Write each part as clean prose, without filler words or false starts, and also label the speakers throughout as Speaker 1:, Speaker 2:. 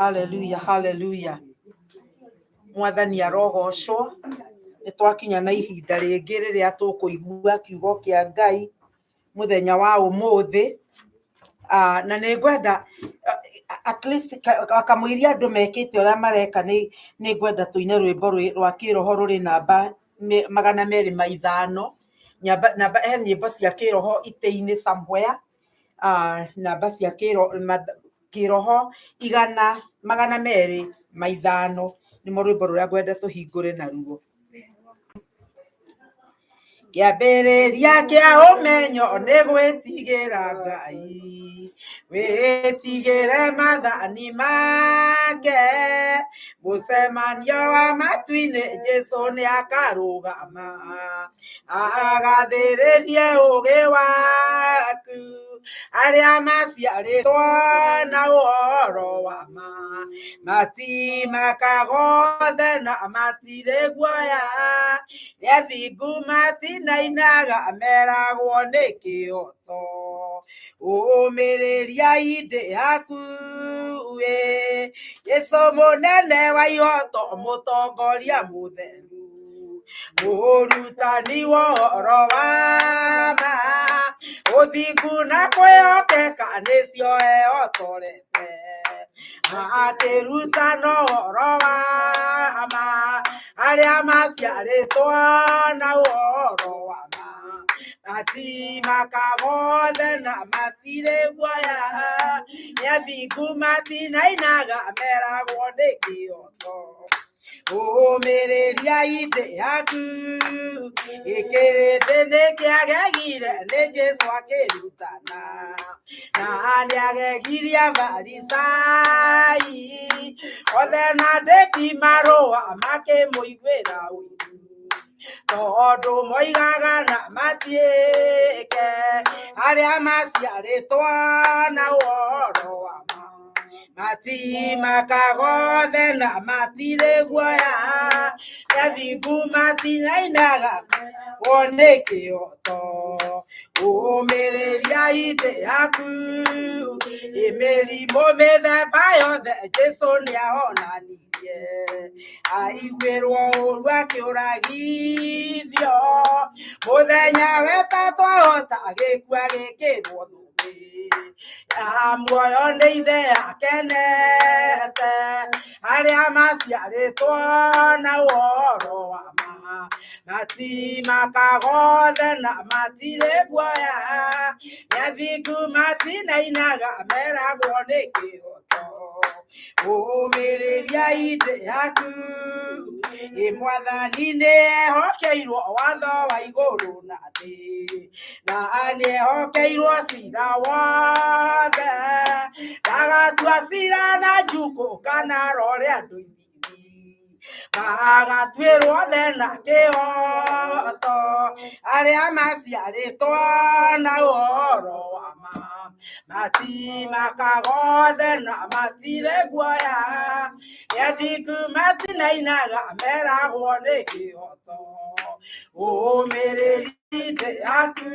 Speaker 1: Haleluya, haleluya. Mwathani arogocwo. Nĩ twakinya na ihinda rĩngĩ rĩrĩa tũkũigua kiugo kĩa Ngai mũthenya wa ũmũthĩ. Na nĩ ngwenda at least kamũiria andũ mekĩte ũrĩa mareka nĩ ngwenda tũine rwĩmbo rwa kĩroho rũrĩ namba 205. Namba he nyĩmbo cia kĩroho itĩ-inĩ somewhere. Namba cia kĩroho 205 nĩmo rwĩmbo rũrĩa ngwenda tũhingũre naruo. Kĩambĩrĩria kĩa ũmenyo nĩ gwĩtigĩra Ngai, wĩtigĩre maathani make, mũcemanio wa matu-inĩ Jesũ nĩ akarũgama, agathĩrĩrie ũgĩ waku, arĩa maciarĩtwo na ũhoro wa ma, matimakaga othe na matirĩ guoya, nĩ athingu matinainaga meragwo nĩ kĩhoto. Ũmĩrĩria indĩ yaku ĩ, Jesũ mũnene wa ihoto, mũtongoria mũtheru, mũrutani wa ũhoro wa ma, ũthingu na kwĩhokeka nĩcio ehotorete, akĩrutana ũhoro wa ma, arĩa maciarĩtwo na ũhoro wa ma, matimakaga othe na matirĩ guoya, nĩ athingu matinainaga meragwo nĩ kĩhoto. Ũmĩrĩria indĩ yaku, gĩkĩrĩndĩ nĩkĩagegire nĩ Jesũ akĩrutana, na nĩagegirie Afarisai othe na andĩki marũa makĩmũiguĩra ũiru, tondũ moigaga na matiĩke arĩa maciarĩtwo na ũhoro wa ma, matimakaga othe na matirĩ guoya, nĩ athingu matinainaga nĩ kĩhoto. Ũmĩrĩria indĩ yaku, mĩrimũ mĩthemba yothe Jesũ nĩahonanirie, aiguĩrwo ũru akĩũragithio, mũthenya wetatũ ahota agĩkua agĩkĩrwo thũmbĩ ya muoyo nĩ ithe akenete, arĩa maciarĩtwo na ũhoro wa ma, matimakaga othe na matirĩ guoya, nĩ athingu matinainaga meragwo nĩ kĩhoto. Ũmĩrĩria indĩ yaku, ĩ Mwathani nĩ ehokeirwo watho wa igũrũ na thĩ, na nĩ ehokeirwo cira wothe, ndagatua cira na njukũ kana arore andũ ithithi, magatuĩrwo othe na kĩhoto, arĩa maciarĩtwo na ũhoro wa ma, matimakaga othe na matirĩ guoya, nĩ athingu matinainaga meragwo nĩ kĩhoto. Ũmĩrĩria indĩ yaku,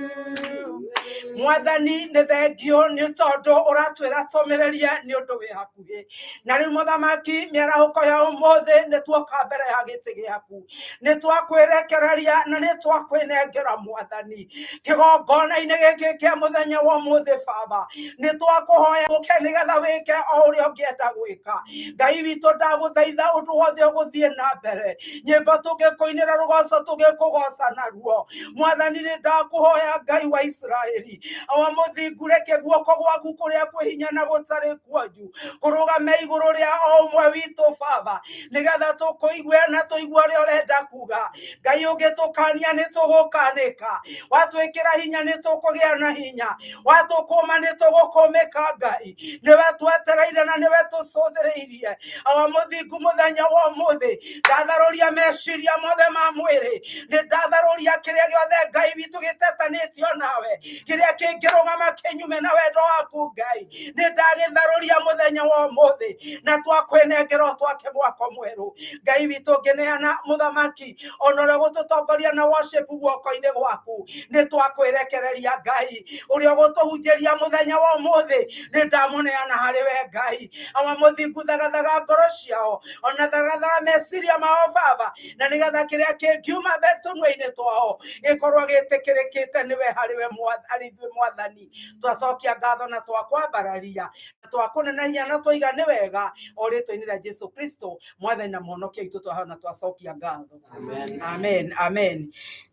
Speaker 1: Mwathani nĩ thengio nĩ tondũ ũratwĩra tũmĩrĩrie nĩ ũndũ wĩ hakuhĩ. Na rĩu mũthamaki mĩarahũko ya ũmũthĩ nĩ tuoka mbere ya gĩtĩ gĩaku, nĩ twakwĩrekereria na nĩ twakwĩnengera Mwathani kĩgongona-inĩ gĩkĩ kĩa mũthenya wa ũmũthĩ. Baba, nĩ twakũhoya ũke nĩgetha wĩke o ũrĩa ũngĩenda gwĩka. Ngai witũ, ndagũthaitha ũndũ wothe ũgũthiĩ na mbere, nyĩmbo tũngĩkũinĩra, rũgoco tũngĩkũgoca naruo, Mwathani nĩ ndakũhoya Ngai wa Isiraeli, awa mũthingu, reke guoko gwaku kũrĩa kwĩ hinya na gũtarĩ kuonju kũrũgame igũrũ rĩa o ũmwe witũ Baba, nĩgetha tũkũigue na tũigue ũrĩa ũrenda kuga. Ngai ũngĩtũkania nĩ tũgũkanĩka, watwĩkĩra hinya nĩ tũkũgĩa na hinya, watũkũma nĩ tũgũkũmĩka. Ngai nĩwe twetereire na nĩwe tũcũthĩrĩirie. Awa mũthingu, mũthenya wa ũmũthĩ ndatharũria meciria mothe ma mwĩrĩ. Nĩ ndatharũria kĩrĩa gĩothe Ngai witũ gĩtetanĩtio nawe, kĩrĩa kĩngĩrũgama kĩnyume na wendo waku Ngai, nĩ ndagĩtharũria mũthenya wa ũmũthĩ, na twakwĩnengera twake mwako mwerũ. Ngai witũ, ngĩneana mũthamaki ona ũrĩa gũtũtongoria na worship guoko-inĩ gwaku, nĩ twakwĩrekereria Ngai. Ũrĩa ũgũtũhunjĩria mũthenya wa ũmũthĩ, nĩ ndamũneana harĩ we Ngai. Awa mũthingu, thagathaga ngoro ciao ona thagathaga meciria mao Baba, na nĩgetha kĩrĩa kĩngiuma tũnua-inĩ twao gĩkorwo gĩtĩkĩrĩkĩte nĩwe harĩ we harĩ ithuĩ Mwathani. Twacokia ngatho na twakwambararia na twakũnenehia na twaiga nĩ wega, o rĩtwa-inĩ rĩa Jesu Kristo Mwathani na Mũhonokia witũ, twaheo na twacokia ngatho.
Speaker 2: Amen.
Speaker 1: Amen, amen.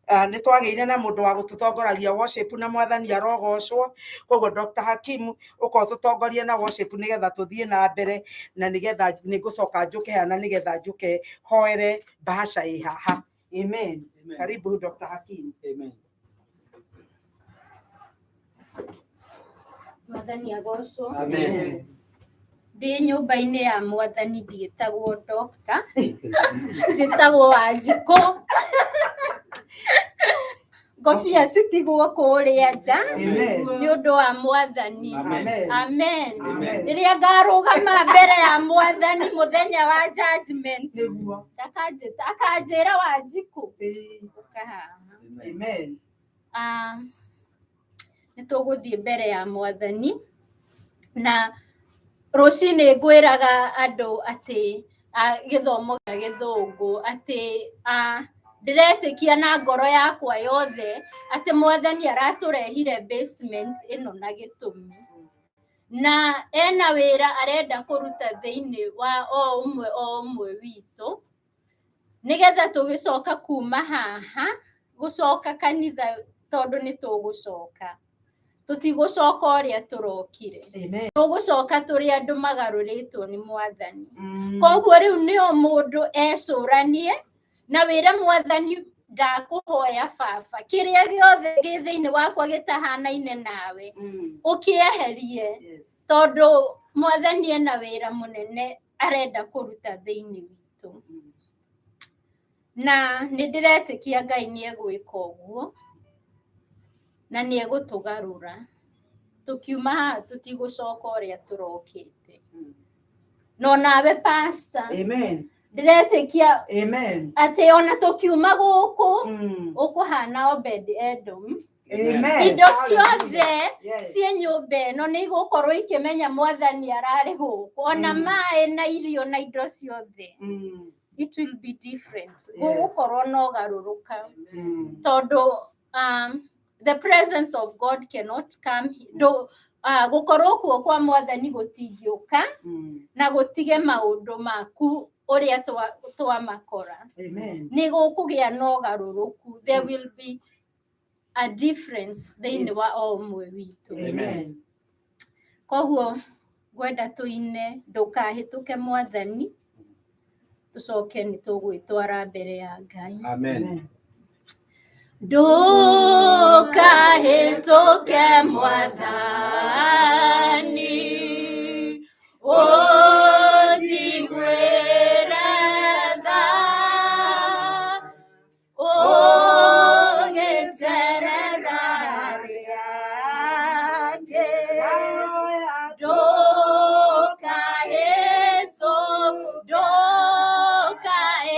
Speaker 1: Nĩ twagĩire na mũndũ wa gũtũtongoragia worship, na Mwathani arogocwo. Koguo Dr. Hakimu, ũkorwo tũtongorie na worship nĩgetha tũthiĩ na mbere, na nĩgetha nĩ ngũcoka njũke haha, na nĩgetha njũke hoere bahasha ĩ haha. Amen.
Speaker 2: Amen.
Speaker 1: Karibu Dr. Hakimu.
Speaker 2: Amen.
Speaker 3: Mwathani agocwo.
Speaker 2: Amen.
Speaker 3: Ndĩ nyũmba-inĩ ya Mwathani ndiĩtagwo doctor, njĩtagwo Wanjikũ. Ngobia citigwo kũrĩa nja
Speaker 1: Amen.
Speaker 3: nĩ ũndũ wa Mwathani.
Speaker 2: Amen.
Speaker 3: Amen.
Speaker 1: Amen.
Speaker 3: Rĩrĩa ngarũgama mbere ya Mwathani mũthenya wa judgment,
Speaker 1: Nĩguo.
Speaker 3: ndakanjĩta, akanjĩra Wanjikũ,
Speaker 1: Ĩĩ.
Speaker 3: ũka haha.
Speaker 1: Amen.
Speaker 3: Ah, nĩ tũgũthiĩ mbere ya Mwathani, na rũcinĩ ngwĩraga andũ atĩ gĩthomo gĩa gĩthũngũ atĩ ndĩretĩkia na ngoro yakwa yothe atĩ Mwathani aratũrehire basement ĩno na gĩtũmi, na ena wĩra arenda kũruta thĩinĩ wa o ũmwe o ũmwe witũ, nĩgetha tũgĩcoka kuma haha gũcoka kanitha, tondũ nĩ tũgũcoka, tũtigũcoka ũrĩa tũrokire.
Speaker 1: Amen.
Speaker 3: Tũgũcoka tũrĩ andũ magarũrĩtwo nĩ Mwathani. Koguo rĩu nĩo mũndũ ecũranie na wĩre Mwathani, ndakũhoya Baba, kĩrĩa gĩothe gĩ thĩinĩ wakwa gĩtahanaine nawe ũkĩeherie, tondũ Mwathani ena wĩra mũnene arenda kũruta thĩinĩ witũ, na nĩ ndĩretĩkia Ngai nĩ egwĩka ũguo na nĩ egũtũgarũra. Tũkiuma haha tũtigũcoka ũrĩa tũrokĩte. No nawe pastor,
Speaker 1: Amen.
Speaker 3: ndĩretĩkia
Speaker 1: Amen.
Speaker 3: atĩ ona tũkiuma gũkũ ũkũhana Obed Edom.
Speaker 1: Amen.
Speaker 3: Indo ciothe
Speaker 1: Yes.
Speaker 3: ciĩ nyũmba ĩno nĩ igũkorwo ikĩmenya Mwathani ararĩ gũkũ, ona maĩ na irio na indo ciothe. It will be different. Gũgũkorwo na ũgarũrũka, tondũ the presence of God cannot come gũkorwo kuo kwa Mwathani gũtingĩũka na gũtige maũndũ maku ũrĩa twamakora.
Speaker 1: Amen.
Speaker 3: Nĩ gũkũgĩa na ũgarũrũku, there will be a difference thĩinĩ wa o ũmwe witũ.
Speaker 1: Amen.
Speaker 3: Koguo ngwenda tũine ndũkahĩtũke Mwathani, tũcoke nĩ tũgwĩtwara mbere ya Ngai.
Speaker 2: Amen.
Speaker 3: Ndũkahĩtũke Mwathani, ũnjiguĩre tha, ũgĩcerera arĩa angĩ.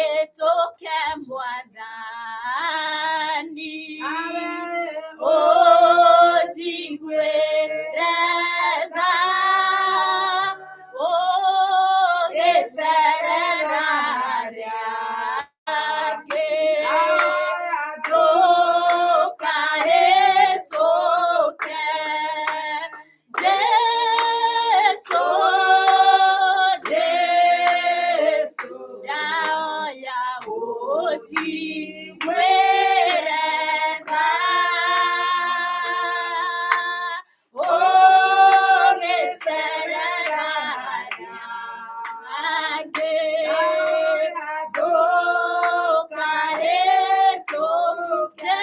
Speaker 3: Ndũkahĩtũke Mwathani, ũnjiguĩre tha, ũgĩcerera arĩa angĩ. Ndũkahĩtũke Jesu, Jesu, ndaoya ũnjiguĩre tha, ũgĩcerera arĩa angĩ. Ndũkahĩtũke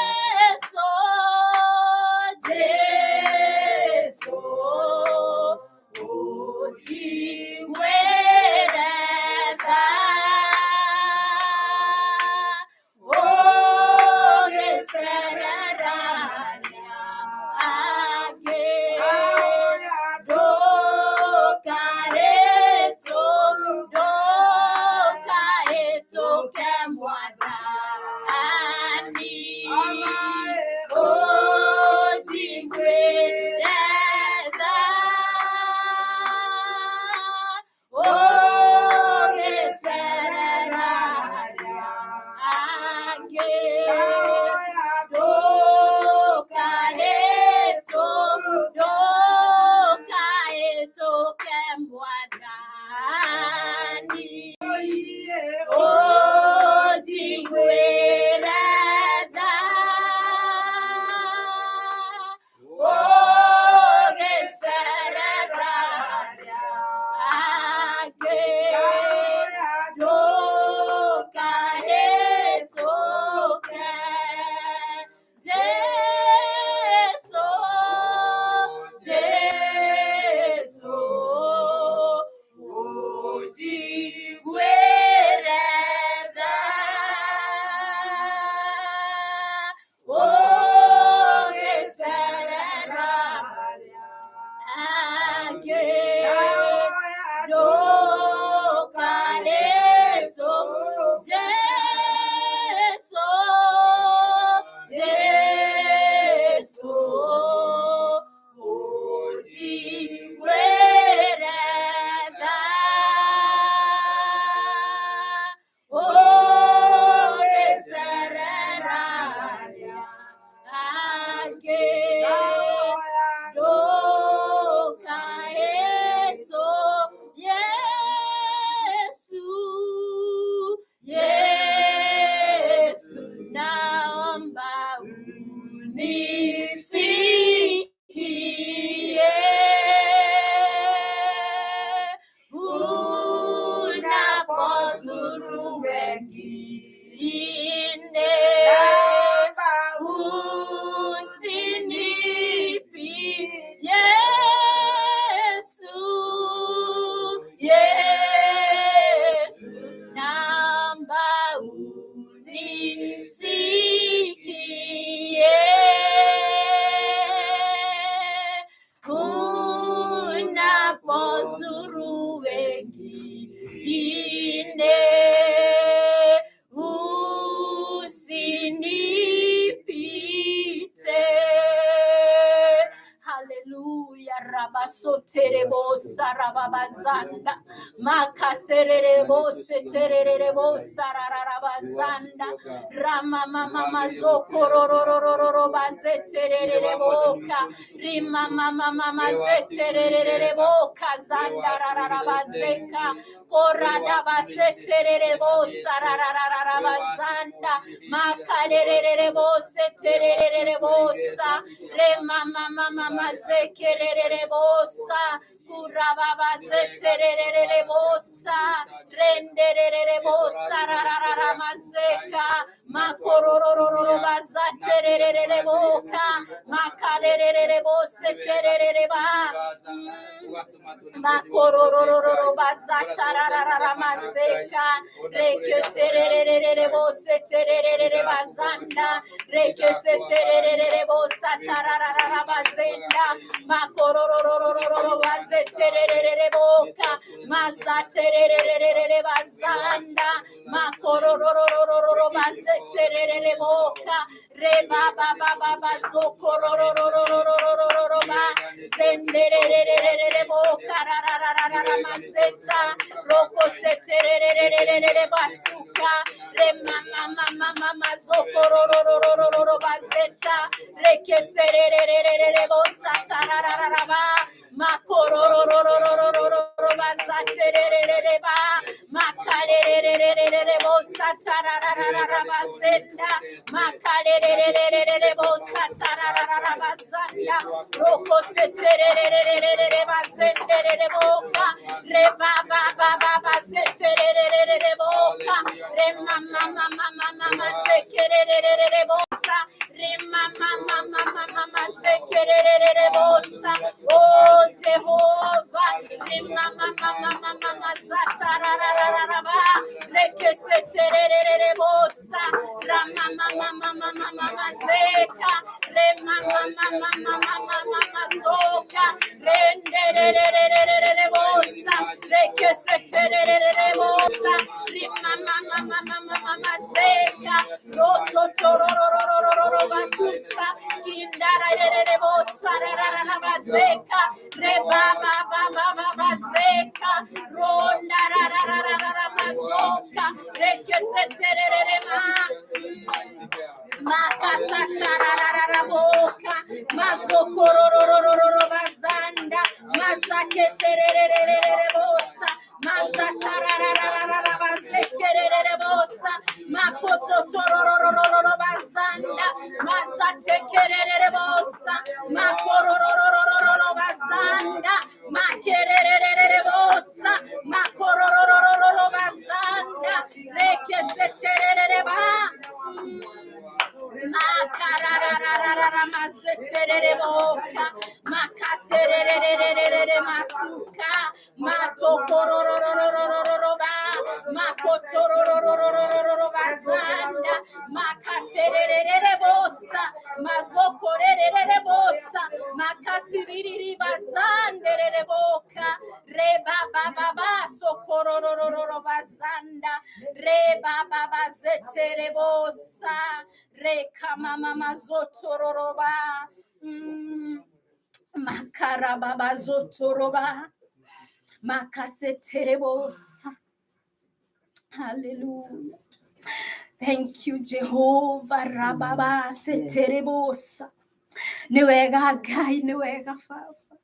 Speaker 3: Jesu, Jesu, ũnjiguĩre tha, wengine, usinipite. Haleluya, rabasoterebosa rababazanda makasererebo setererebo sararabazanda ramamamamazokororororo bazeterereboka rimamamamazeterereboka zandararabazeka koradabasetererebo sarararabazanda makarererebo setererebosa remamamamazekererebosa kurababazetererebosa rendererebosa rarararamazeka makororororo bazaterereboka makarerereboseterereba makororororo bazatarararamazeka reketererebosetererebazanda rekesetererebosatarararabazenda makororororo bazeterereboka mazaterererebazanda makororororo bazeterereboka rebabababazokororororororoba zendererereboka rararararamazeta rokoseterererebasuka remamamamamazokorororororo bazeta rekeserererebosatarararaba makororororororo bazatererereba makarerererebosatarararabazenda makarerererebosatarararabazanda rokoseterererebazenderereboka rebababababazetererereboka remamamamamamazekerererebosa remamamamamamazekerererebosa. Oh Jehovah, remamamamamamazatarararaba rekeseterererebosa ramamamamamamamazeka remamamamamamamazoka rendererererebosa rekeseterererebosa rimamamamamamamazeka rosotorororororo bakusa kindarererebosa rararabazeka rebababababazeka rondararararamazoka rekesetererema makasatarararaboka mazokororororo bazanda mazaketerererebosa mazatararararabazekererebosa makosotororororo bazanda mazatekererebosa makororororo bazanda makerererebosa makororororo bazanda rekeseterereba makararararamazeterereboka makaterererere masuka matokorororororoba makotorororororo bazanda makaterererebosa mazokorererebosa makatiriri bazanderereboka rebabababasokororororo bazanda rebababazeterebosa rekamamamazotororoba makarababazotoroba makaseterebosa. Hallelujah. Thank you, Jehovah. Rababa seterebosa. Nĩ wega Ngai, nĩ wega Baba,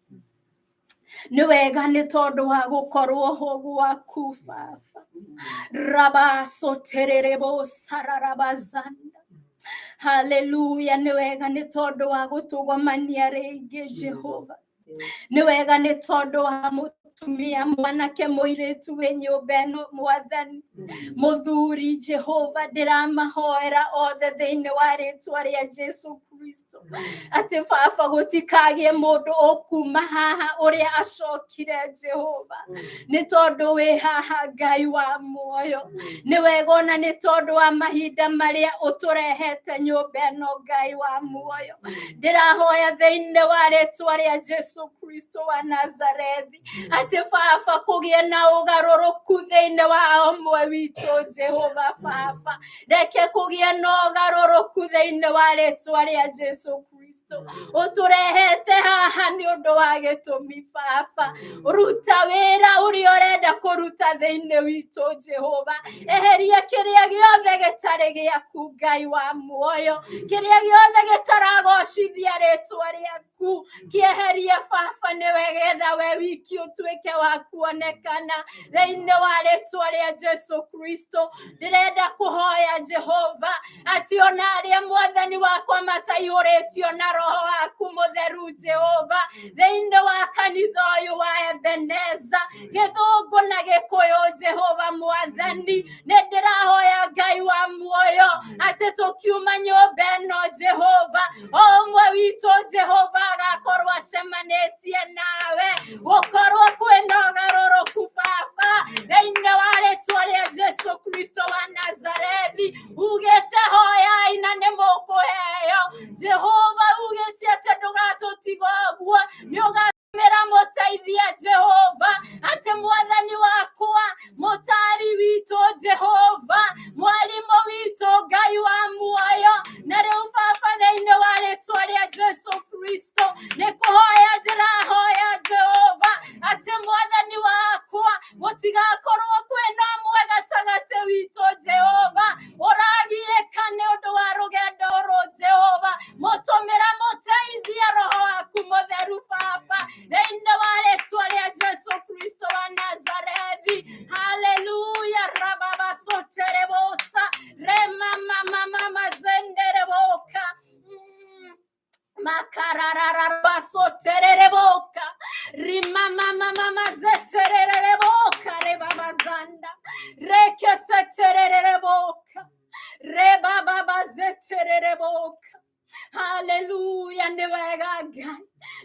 Speaker 3: nĩ wega nĩ tondũ wa gũkorwo ho gwaku Baba. Rabasotererebosa rarabazanda. Hallelujah. Nĩ wega nĩ tondũ wa gũtũgomania rĩngĩ Jehova. Nĩ wega nĩ tondũ wa mũtumia mwanake mũirĩtu wĩ nyũmba ĩno Mwathani mũthuri Jehova, ndĩramahoera othe thĩinĩ wa rĩtwa rĩa Jesu Kristo atĩ baba gũtikagĩe mũndũ ũkuma haha ũrĩa acokire Jehova nĩ tondũ wĩ haha Ngai wa muoyo nĩ wega ona nĩ tondũ wa mahinda marĩa ũtũrehete nyũmba ĩno Ngai wa muoyo ndĩrahoya thĩinĩ wa rĩtwa rĩa Jesu Kristo wa Nazarethi atĩ baba kũgĩe na ũgarũrũku thĩinĩ wa ũmwe witũ Jehova baba reke kũgĩe na ũgarũrũku thĩinĩ wa rĩtwa rĩa Jesu Kristo ũtũrehete haha nĩ ũndũ wa gĩtũmi baba ruta wĩra ũrĩa ũrenda kũruta thĩinĩ witũ Jehova eheria kĩrĩa gĩothe gĩtarĩ gĩaku Ngai wa muoyo kĩrĩa gĩothe gĩtaragocithia rĩtwa rĩaku kĩeherie baba nĩwe getha we wiki ũtuĩke wa kuonekana thĩinĩ wa rĩtwa rĩa Jesu Kristo ndĩrenda kũhoya Jehova atĩ ona arĩa mwathani wakwa mataihũrĩtio na roho waku mũtheru Jehova thĩinĩ wa kanitha ũyũ wa Ebeneza gĩthũngũ na gĩkũyũ Jehova mwathani nĩ ndĩrahoya Ngai wa muoyo atĩ tũkiuma nyũmba ĩno Jehova o ũmwe witũ Jehova agakorwo acemanĩtie nawe gũkorwo kwĩna ũgarũrũku baba thĩinĩ wa rĩtwa rĩa Jesu Kristo wa Nazarethi ugĩte hoyai na nĩ mũkũheo Jehova ugĩte atĩ ndũgatũtiga ũguo nĩ ũgatũmĩra mũteithia Jehova atĩ mwathani wakwa mũtari witũ Jehova mwarimũ witũ Ngai wa muoyo na rĩu baba thĩinĩ wa rĩtwa rĩa Jesu Kristo nĩ kũhoya ndĩrahoya Jehova atĩ mwathani wakwa gũtigakorwo kwĩna ũmwe gatagatĩ witũ Jehova ũragiĩka nĩ ũndũ wa rũgendo rũrũ Jehova mũtũmĩra mũteithia roho waku mũtheru baba thĩinĩ wa rĩtwa rĩa Jesu Kristo wa Nazarethi haleluya rababasoterebosa remamamamazendereboka makarararabasoterereboka rimamamamazeterereboka rebabazanda rekeseterereboka rebababazeterereboka haleluya nĩ wega Ngai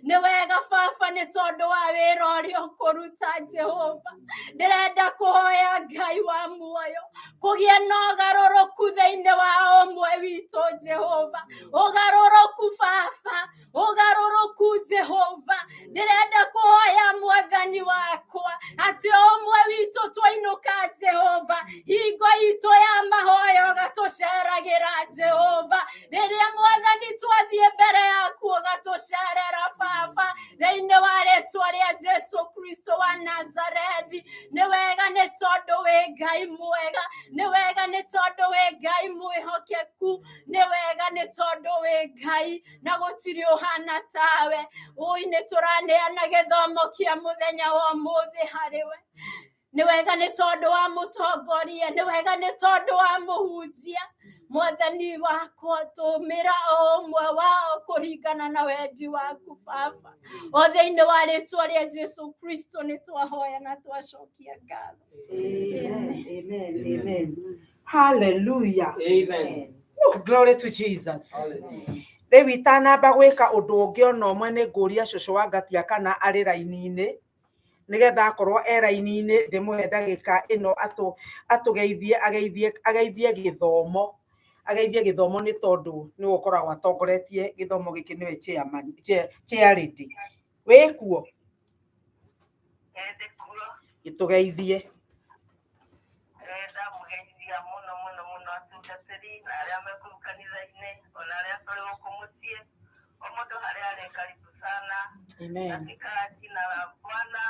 Speaker 3: nĩ wega baba nĩ tondũ wa wĩra ũrĩa ũkũruta Jehova ndĩrenda kũhoya Ngai wa muoyo kũgĩe na ũgarũrũku thĩinĩ wa ũmwe witũ Jehova ũgarũrũku baba ũgarũrũku Jehova ndĩrenda kũhoya mwathani wakwa atĩ o ũmwe witũ twainũka Jehova hingo itũ ya mahoya ũgatũceragĩra Jehova rĩrĩa mwathani twathiĩ mbere yaku ũgatũcerera baba thĩinĩ wa rĩtwa rĩa Jesu Kristo wa Nazarethi nĩ wega nĩ tondũ wĩ Ngai mwega nĩ wega nĩ tondũ wĩ Ngai mwĩhokeku nĩ wega nĩ tondũ wĩ Ngai na gũtirĩ ũhana tawe ũi nĩ tũraneana gĩthomo kĩa mũthenya wa ũmũthĩ harĩ we nĩ wega nĩ tondũ wa mũtongoria nĩ wega nĩ tondũ wa mũhunjia mwathani wakwa tũmĩra o ũmwe wao kũringana na wendi waku baba o thĩinĩ wa rĩtwa rĩa Jesu Kristo nĩ twahoya na twacokia ngatho.
Speaker 1: Amen. Amen. Amen. Hallelujah.
Speaker 2: Amen.
Speaker 1: Oh, glory to Jesus.
Speaker 2: Hallelujah.
Speaker 1: Rĩu itanamba gwĩka ũndũ ũngĩ ona ũmwe nĩ ngũria cũcũ wa Ngatia kana arĩ raini-inĩ nĩgetha akorwo e raini-inĩ ndĩmũhe ndagĩka ĩno atũgeithie ageithie ageithie gĩthomo ageithie gĩthomo nĩ tondũ nĩwe ũkoragwo atongoretie gĩthomo gĩkĩ nĩwe chairman chair lady wĩkuo
Speaker 4: Ndĩkuo
Speaker 1: gĩtũgeithie.
Speaker 4: Ndamũgeithia mũno mũno mũno atungatĩri na arĩa me kũu kanitha-inĩ ona arĩa tũrĩ gũkũ mũciĩ o mũndũ harĩa arĩ karibu sana.
Speaker 1: Amen.
Speaker 4: Katika jina la Bwana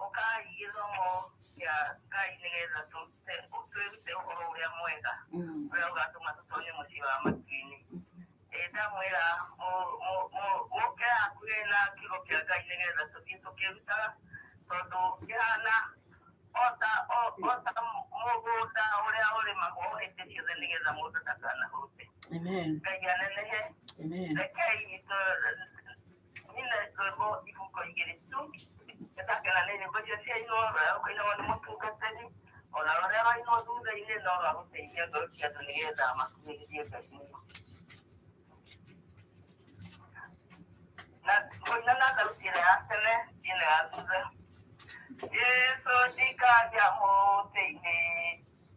Speaker 4: ũkai gĩthomo kĩa Ngai nĩgetha twĩrute ũhoro ũrĩa mwega ũrĩa ũgatũma tũtonye mũciĩ wa matu-inĩ. Ndamwĩra mũke hakuhĩ na kiugo kĩa Ngai nĩgetha tũthiĩ tũkĩrutaga tondũ kĩhana ota mũgũnda ũrĩa ũrĩmagwo hĩndĩ ciothe nĩgetha mũndũ ndakanahũte.
Speaker 1: Amen.
Speaker 4: Ngai anenehe.
Speaker 1: Amen.
Speaker 4: Rekei nyine rwĩmbo ibungo igĩrĩ tu nĩndakena nĩ nyĩmbo icio ciainwo rũrĩa rũkainagwo nĩ mũtungatĩri ona rũrĩa rwainwo thutha-inĩ no rwa gũteithia ngoro cia andũ nĩgetha makuhĩrĩrie Ngai mũno. Na ngũina na thauti ĩrĩa ya tene ĩno ya thutha. Jesu ndikaja mũtĩ-inĩ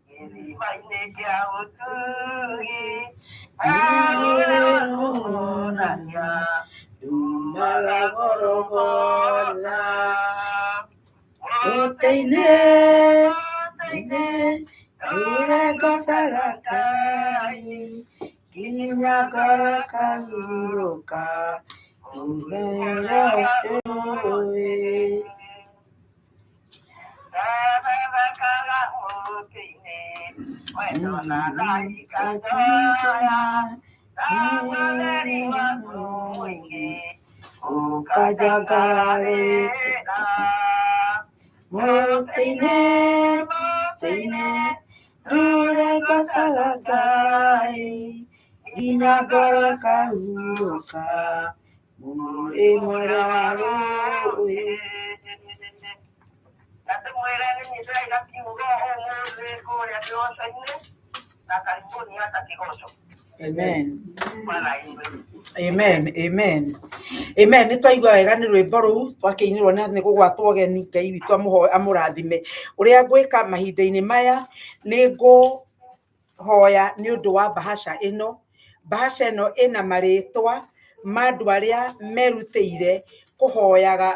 Speaker 4: gĩthima-inĩ kĩa ũtugi arũrũonania
Speaker 1: Ndumaga Gorogotha mũtĩ-inĩ inĩ ndũre ngocaga Ngai nginya ngoro ĩkahurũka ũrĩa ũĩ.
Speaker 4: Ndathekaga mũtĩ-inĩ wendo na ndaikajoya ndatheri waku mũingĩ
Speaker 1: Ũkanjangararĩka mũtĩ-inĩ mũtĩ-inĩ ndũre ngocaga Ngai nginya ngoro ĩkahurũka mũrĩmo ũrĩa wa rũĩ.
Speaker 4: Na ndĩmwĩre nĩ niĩ ndĩraiga kiugo ũmũthĩ kũrĩa kĩgoco-inĩ na karibuni hata kĩgoco.
Speaker 1: Amen.
Speaker 4: Bwana iwe.
Speaker 1: Amen, amen. Amen. Nĩ twaigua wega nĩ rwĩmbo rũu twakĩinĩrwo na nĩ gũgwatwo ũgeni Ngai witũ amũrathime. Ũrĩa ngwĩka mahinda-inĩ maya nĩ ngũhoya nĩ ũndũ wa bahasha ĩno. Bahasha ĩno ĩna marĩtwa ma andũ arĩa merutĩire kũhoyaga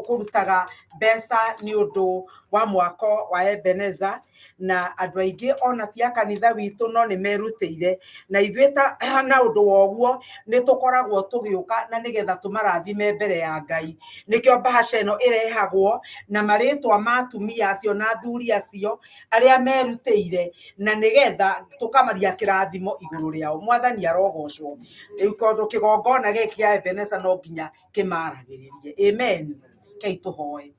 Speaker 1: kũrutaga mbeca nĩ ũndũ wa mwako wa Ebeneza, na andũ aingĩ ona ti a kanitha witũ no nĩ merutĩire, na ithuĩ ta na ũndũ wa ũguo nĩ tũkoragwo tũgĩũka na nĩgetha tũmarathime mbere ya Ngai. Nĩkĩo bahasha ĩno ĩrehagwo na marĩtwa ma atumia acio na athuri acio arĩa merutĩire, na nĩgetha tũkamaria kĩrathimo igũrũ rĩao. Mwathani arogocwo. Rĩu tondũ kĩgongona gĩkĩ kĩa Ebeneza no nginya kĩmaragĩrĩrie. Amen. Kei tũhoe.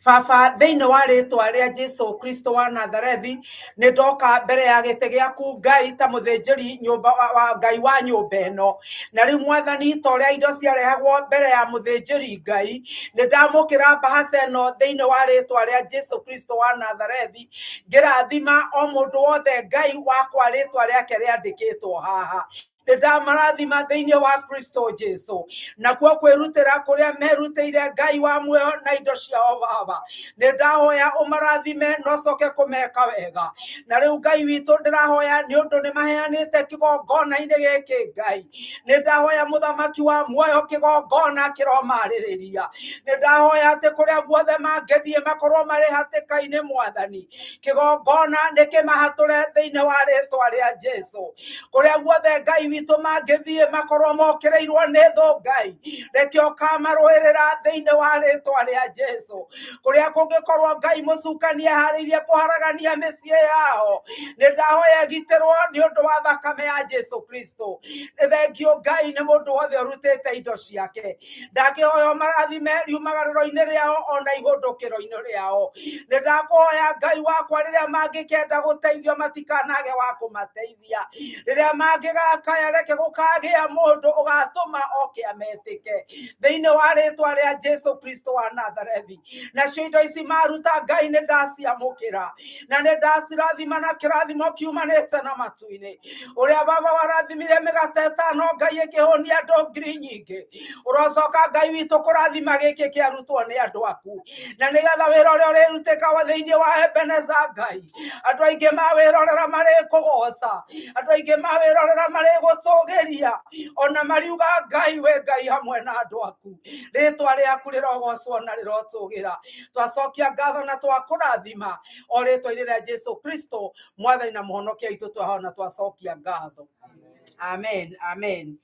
Speaker 1: Baba, thĩinĩ wa rĩtwa rĩa Jesu Kristo wa Nazarethi, nĩ ndoka mbere ya gĩtĩ gĩaku Ngai ta mũthĩnjĩri nyũmba wa Ngai wa nyũmba ĩno. Na rĩu Mwathani, ta ũrĩa indo ciarehagwo mbere ya mũthĩnjĩri Ngai, nĩ ndamũkĩra mbahaca ĩno thĩinĩ wa rĩtwa rĩa Jesu Kristo wa Nazarethi, ngĩrathima o mũndũ wothe Ngai wakwa rĩtwa rĩake rĩandĩkĩtwo haha. Nĩ ndamarathima thĩinĩ wa Kristo Jesu, nakuo kwĩrutĩra kũrĩa merutĩire Ngai wa muoyo na indo ciao Baba, nĩ ndahoya ũmarathime na ũcoke kũmeka wega. Na rĩu Ngai witũ ndĩrahoya nĩ ũndũ nĩ maheanĩte kĩgongona-inĩ gĩkĩ Ngai, nĩ ndahoya mũthamaki wa muoyo kĩgongona kĩromarĩrĩria. Nĩ ndahoya atĩ kũrĩa guothe mangĩthiĩ makorwo marĩ hatĩka-inĩ Mwathani, kĩgongona nĩ kĩmahatũre thĩinĩ wa rĩtwa rĩa Jesu. Kũrĩa guothe Ngai witũ mangĩthiĩ makorwo mokĩrĩirwo nĩ thũ Ngai, reke ũkamarũĩrĩra thĩinĩ wa rĩtwa rĩa Jesu. Kũrĩa kũngĩkorwo Ngai mũcukani eharĩirie kũharagania mĩciĩ yao, nĩ ndahoya ĩgitĩrwo nĩ ũndũ wa thakame ya Jesu Kristo. Nĩ thengio Ngai nĩ mũndũ wothe ũrutĩte indo ciake. Ndakĩhoya ũmarathime riumagarĩro-inĩ rĩao ona ihũndũkĩro-inĩ rĩao. Nĩ ndakũhoya Ngai wakwa rĩrĩa mangĩkenda gũteithio matikanage wa kũmateithia. Rĩrĩa mangĩgakaya reke gũkagĩa mũndũ ũgatũma oke ametĩke thĩinĩ wa rĩtwa rĩa Jesu Kristo wa Nazarethi. Nacio indo ici maruta Ngai nĩ ndaciamũkĩra na nĩ ndacirathima na kĩrathimo kiumanĩte na matu-inĩ. Ũrĩa Baba warathimire mĩgate ĩtano Ngai ĩkĩhũnia andũ ngiri nyingĩ, ũrocoka Ngai witũ kũrathima gĩkĩ kĩarutwo nĩ andũ aku, na nĩgetha wĩra ũrĩa ũrĩrutĩka wa thĩinĩ wa Ebeneza Ngai, andũ aingĩ mawĩrorera marĩ kũgoca, andũ aingĩ mawĩrorera marĩ gũtũgĩria, ona mariuga Ngai we Ngai hamwe na andũ aku. Rĩtwa rĩaku rĩrogocwo na rĩrotũgĩra. Twacokia ngatho na twakũrathima o rĩtwa-inĩ rĩa Jesu Kristo Mwathani na mũhonokia witũ, twahoya na twacokia ngatho. Amen, amen.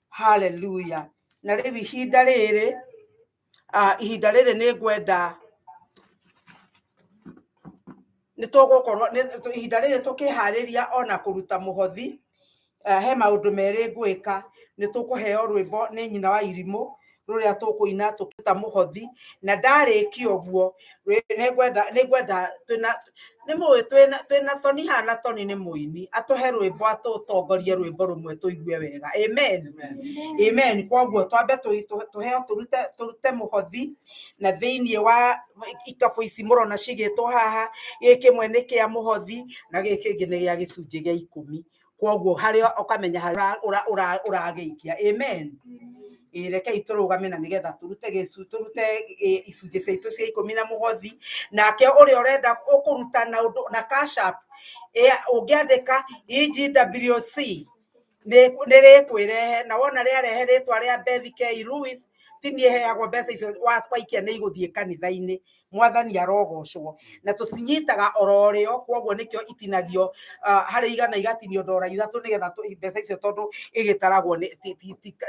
Speaker 1: Hallelujah. Na rĩu ihinda rĩrĩ, ihinda rĩrĩ nĩ ngwenda nĩ tũgũkorwo ihinda rĩrĩ tũkĩharĩria ona kũruta mũhothi, he maũndũ merĩ ngwĩka. Nĩ tũkũheo rwĩmbo nĩ nyina wa irimũ rũrĩa tũkũina tũkĩruta mũhothi, na ndarĩkia ũguo nĩ ngwenda twĩna nĩ mũĩ twĩna Toni haha, na Toni nĩ mũini, atũhe rwĩmbo atũtongorie rwĩmbo rũmwe tũigue wega. Amen, amen. Koguo twambe tũheo tũrute mũhothi, na thĩinĩ wa ikabũ ici mũrona cigĩtwo haha, gĩkĩ kĩmwe nĩ kĩa mũhothi na gĩkĩ kĩngĩ nĩ gĩa gĩcunjĩ gĩa ikũmi. Koguo harĩa ũkamenya harĩa ũragĩikia. Amen. Ĩ rekei tũrũgame na nĩgetha tũrute gĩcu tũrute icunjĩ ciaitũ cia ikũmi na mũhothi. Nake ũrĩa ũrenda ũkũruta na ũndũ na Cash App, ũngĩandĩka EGWC nĩ rĩkwĩrehe, na wona rĩarehe rĩtwa rĩa Beth K Lewis, ti niĩ heagwo mbeca icio waikia nĩ igũthiĩ kanitha-inĩ. Mwathani arogocwo. Na tũcinyitaga oro rĩo, koguo nĩkĩo itinagio harĩ igana igatinio ndora ithatũ nĩgetha mbeca icio tondũ ĩgĩtaragwo nĩ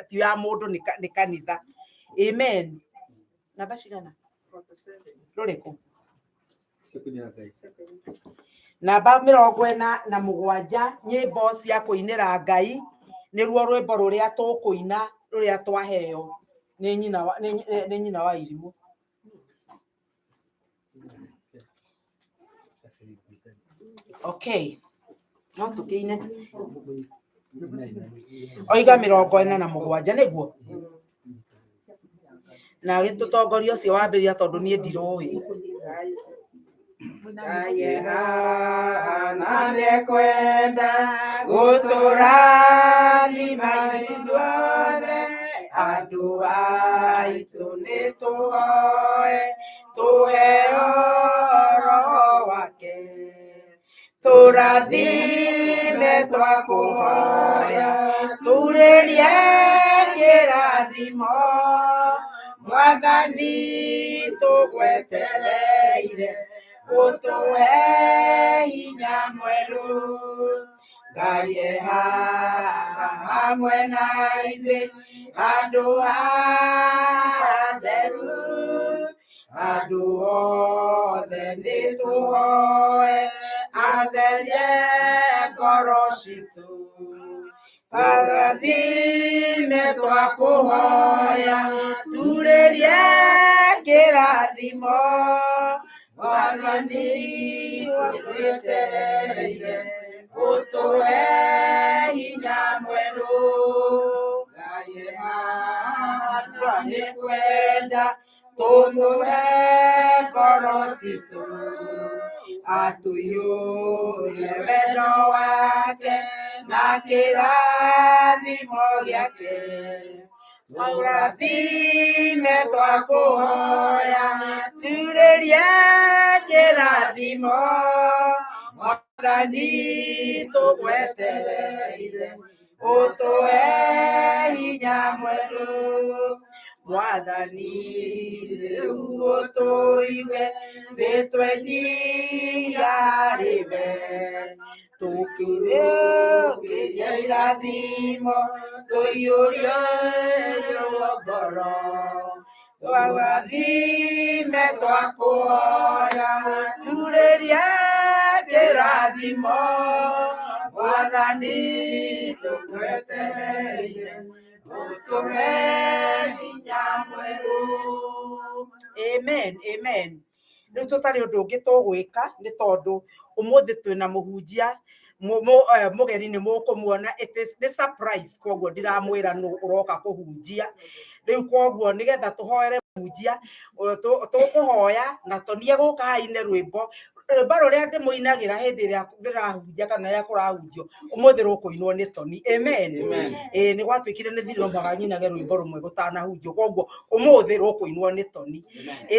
Speaker 1: ti ya mũndũ nĩ kanitha. Amen. Namba cigana? Rũrĩkũ? Namba 47, nyĩmbo cia kũinĩra Ngai, nĩruo rwĩmbo rũrĩa tũkũina rũrĩa twaheo nĩ nyina wa irimũ. Okay, no tũkĩine. Oiga 47 nĩguo. Na gĩtũtongoria ũcio wambĩrĩria tondũ niĩ ndirũĩ. Na nĩekwenda gũtũrathima ithuothe, andũ aitũ nĩtũhoe tũheo Roho wake. Tũrathime twakũhoya, turĩrie kĩrathimo, Mwathani tũgwetereire, ũtũhe hinya mwerũ. Ngai e haha hamwe na ithuĩ, handũ hatheru, andũ othe nĩtũhoe, atherie ngoro citũ. Tũrathime twakũhoya, turĩrie kĩrathimo, Mwathani tũgwetereire, ũtũhe hinya mwerũ. Ngai e haha nĩkwenda tũmũhe ngoro citũ, atũiyũrie wendo wake na kĩrathimo gĩake. Tũrathime twakũhoya, turĩrie kĩrathimo, Mwathani tũgwetereire, ũtũhe hinya mwerũ. Mwathani rĩu ũtũigue, nĩtwenyihia harĩ we, tũkĩrĩũkĩria irathimo, tũiyũrie ngoro. Tũrathime twakũhoya, turĩrie kĩrathimo, Mwathani tũgwetereire, ũtũhe hinya mwerũ. Amen, amen. Rĩu tũtarĩ ũndũ ũngĩ tũgwĩka nĩ tondũ ũmũthĩ twĩna mũhunjia mũgeni nĩ mũkũmuona, it is nĩ surprise, koguo ndiramwĩra nũ ũroka kũhunjia. Rĩu koguo nĩgetha tũhoere mũhunjia, tũkũhoya na tonie gũka haine rwĩmbo rwĩmbo rũrĩa ndĩmũinagĩra hĩndĩ ĩrĩa ndĩrahunjia kana rĩrĩa kũrahunjio, ũmũthĩ rũkũinwo nĩ Toni. Amen. Ĩĩ nĩ gwatuĩkire nĩ thiri ombaga nyinage rwĩmbo rũmwe gũtanahunjio, koguo ũmũthĩ rũkũinwo nĩ Toni.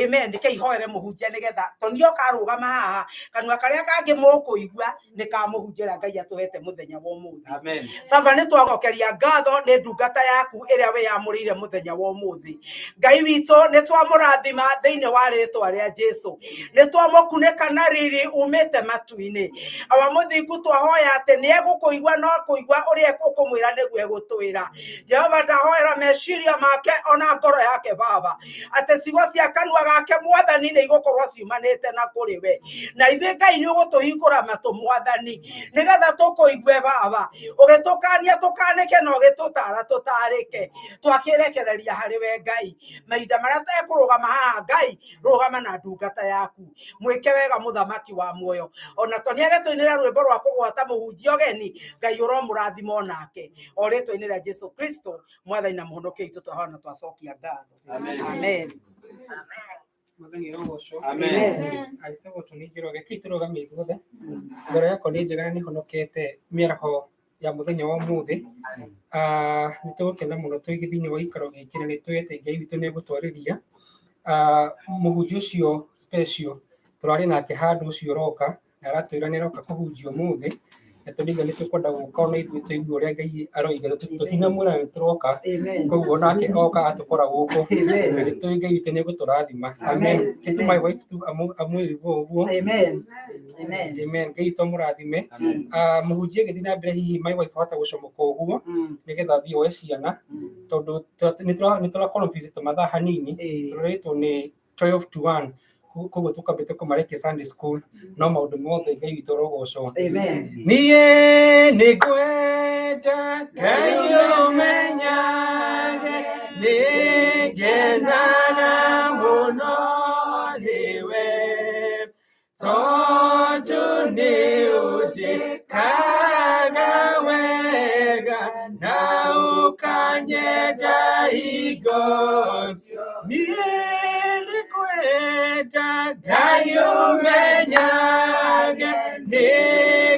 Speaker 1: Amen. Reke ihoere mũhunjia nĩgetha Toni oka arũgama haha, kanua karĩa kangĩ mũkũigua nĩ ka mũhunjia ũrĩa Ngai atũhete mũthenya wa ũmũthĩ. Baba, nĩ twagokeria ngatho nĩ ndungata yaku ĩrĩa wĩyamũrĩire mũthenya wa ũmũthĩ. Ngai witũ, nĩ twamũrathima thĩinĩ wa rĩtwa rĩa Jesu, nĩ twamũkunĩka na riri umĩte matu-inĩ. Awa mũthingu, twahoya atĩ nĩ egũkũigua no kũigua ũrĩa ũkũmwĩra nĩguo egũtwĩra. Jehova, ndahoera meciria make ona ngoro yake Baba, atĩ ciugo cia kanua gake Mwathani nĩ igũkorwo ciumanĩte na kũrĩ we, na ithuĩ Ngai nĩ ũgũtũhingũra matũ Mwathani nĩgetha tũkũigue Baba, ũgĩtũkania tũkanĩke na ũgĩtũtara tũtarĩke. Twakĩrekereria harĩ we Ngai mahinda marĩa ekũrũgama haha. Ngai, rũgama na ndungata yaku, mwĩke wega mũthamaki wa muoyo. Ona to nĩagetũinĩra rwĩmbo rwa kũgwata mũhunjia ũgeni, Ngai ũromũrathima onake, o rĩtwa-inĩ rĩa Jesu Kristo Mwathani na mũhonokia witũ, twahona twacokia ngatho. Amen.
Speaker 2: Mwathani arogocwo.
Speaker 1: Amen.
Speaker 2: Agĩtagwo Tony Njoroge, kĩi tũrũgame ithuothe. Ngoro yakwa nĩ njega na nĩ honokete mĩaraho Ya mũthenya wa ũmũthĩ. Nĩ tũgũkena mũno twĩ thĩinĩ wa gĩikaro gĩkĩ na nĩ tũĩ atĩ Ngai witũ nĩ egũtwarĩria. Mũhunjia ũcio special tũrarĩ nake handũ ũcio ũroka na aratwĩra nĩ aroka kũhunjia ũmũthĩ na tũrĩga nĩ tũkwenda gũka ona ithuĩ tũigue ũrĩa Ngai aroiga. Tũtinamwĩra nĩ tũroka, koguo nake oka atũkora gũkũ na nĩ tũĩ Ngai witũ nĩ egũtũrathima. Amen. Kĩtu my wife tu amwĩriguo ũguo.
Speaker 1: Amen. Amen.
Speaker 2: Amen. Ngai witũ amũrathime. Mũhunjia agĩthiĩ na mbere, hihi my wife ahota gũcomoka ũguo nĩgetha athiĩ oe ciana, tondũ nĩ tũrakorwo busy mathaa hanini. Tũrorĩtwo nĩ 12 to 1, koguo tũkambĩte kũmarekia Sunday school, no maũndũ mothe Ngai witũ arogocwo.
Speaker 1: Amen.
Speaker 2: Niĩ nĩ ngwenda Ngai ũmenyage nĩ ngenaga mũno nĩwe, tondũ nĩ ũnjĩkaga wega na ũkanyenda hingo. Niĩ nĩ ngwenda Ngai ũmenyage nĩ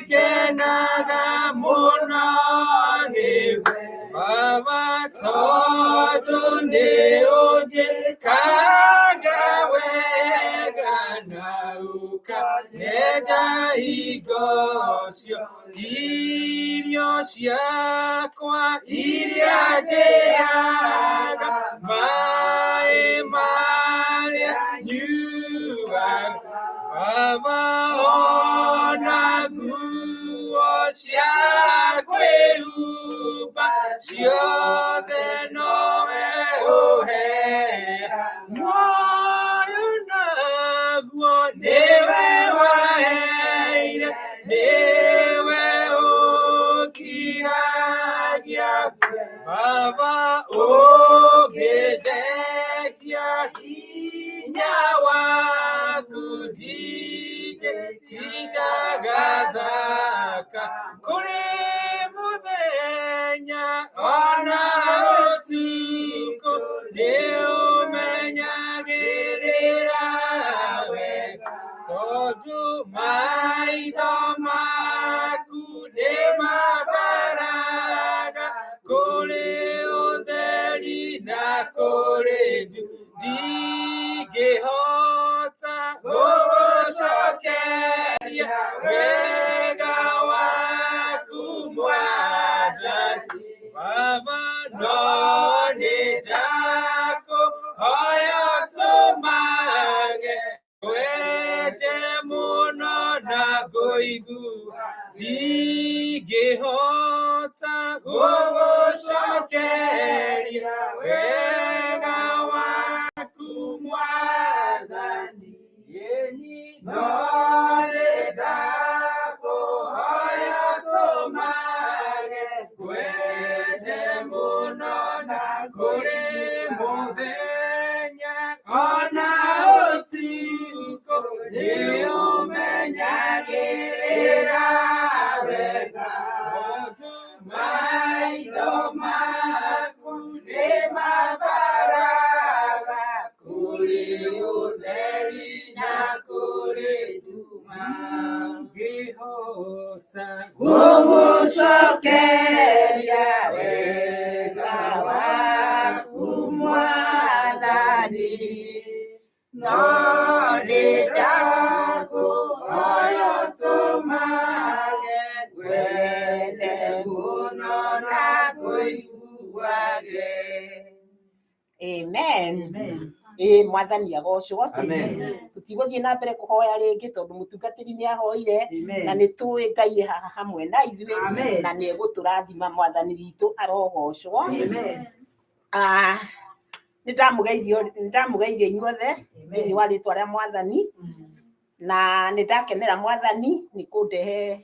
Speaker 2: ngenaga mũno nĩwe Baba, tondũ nĩ ũnjĩkaga wega na ũkanyenda hingo cio. Irio ciakwa iria ndĩaga, maĩ marĩa nyuaga, Baba, ona nguo cia kwĩhumba, ciothe nowe ũheaga. Muoyo naguo nĩwe waheire, nĩwe ũkiragia. Baba, ũngĩndekia hinya waku, ndingĩtindaga thaka kũrĩ mũthenya ona ũtukũ, nĩ ũmenyagĩrĩra wega, tondũ maitho maku nĩ mabaraga kũrĩ ũtheri na kũrĩ ndu. Ndingĩhota gũgũcokeria wega waku Mwathani Baba, no nĩ ndakũhoya ũtũmage wende mũno na ngũigua. Ndingĩhota gũgũcokeria wega waku Mwathani, ĩni no nĩ ndakũhoya ũtũmage ngwende mũno na kũrĩ mũthenya ona ũtukũ, nĩ ũmenyagĩrĩra wega, tondũ maitho maku nĩ mabaraga kũrĩ ũtheri na kũrĩ nduma. Ngĩhota
Speaker 1: gũgũcokeria wega waku Mwathani, no nĩ ndakũhoya ũtũmage ngwende mũno na ngũiguage.
Speaker 5: Amen. Ĩ Mwathani agocwo.
Speaker 6: Amen.
Speaker 5: Tũtigũthiĩ na mbere kũhoya rĩngĩ tondũ mũtungatĩri nĩ ahoire na nĩ tũĩ Ngai e haha hamwe na ithuĩ
Speaker 1: Amen.
Speaker 5: na nĩ egũtũrathima. Mwathani witũ arogocwo.
Speaker 1: Amen.
Speaker 5: Nĩ ndamũgeithia inyuothe thĩinĩ wa rĩtwa rĩa Mwathani, na nĩ ndakenera Mwathani nĩ kũndehe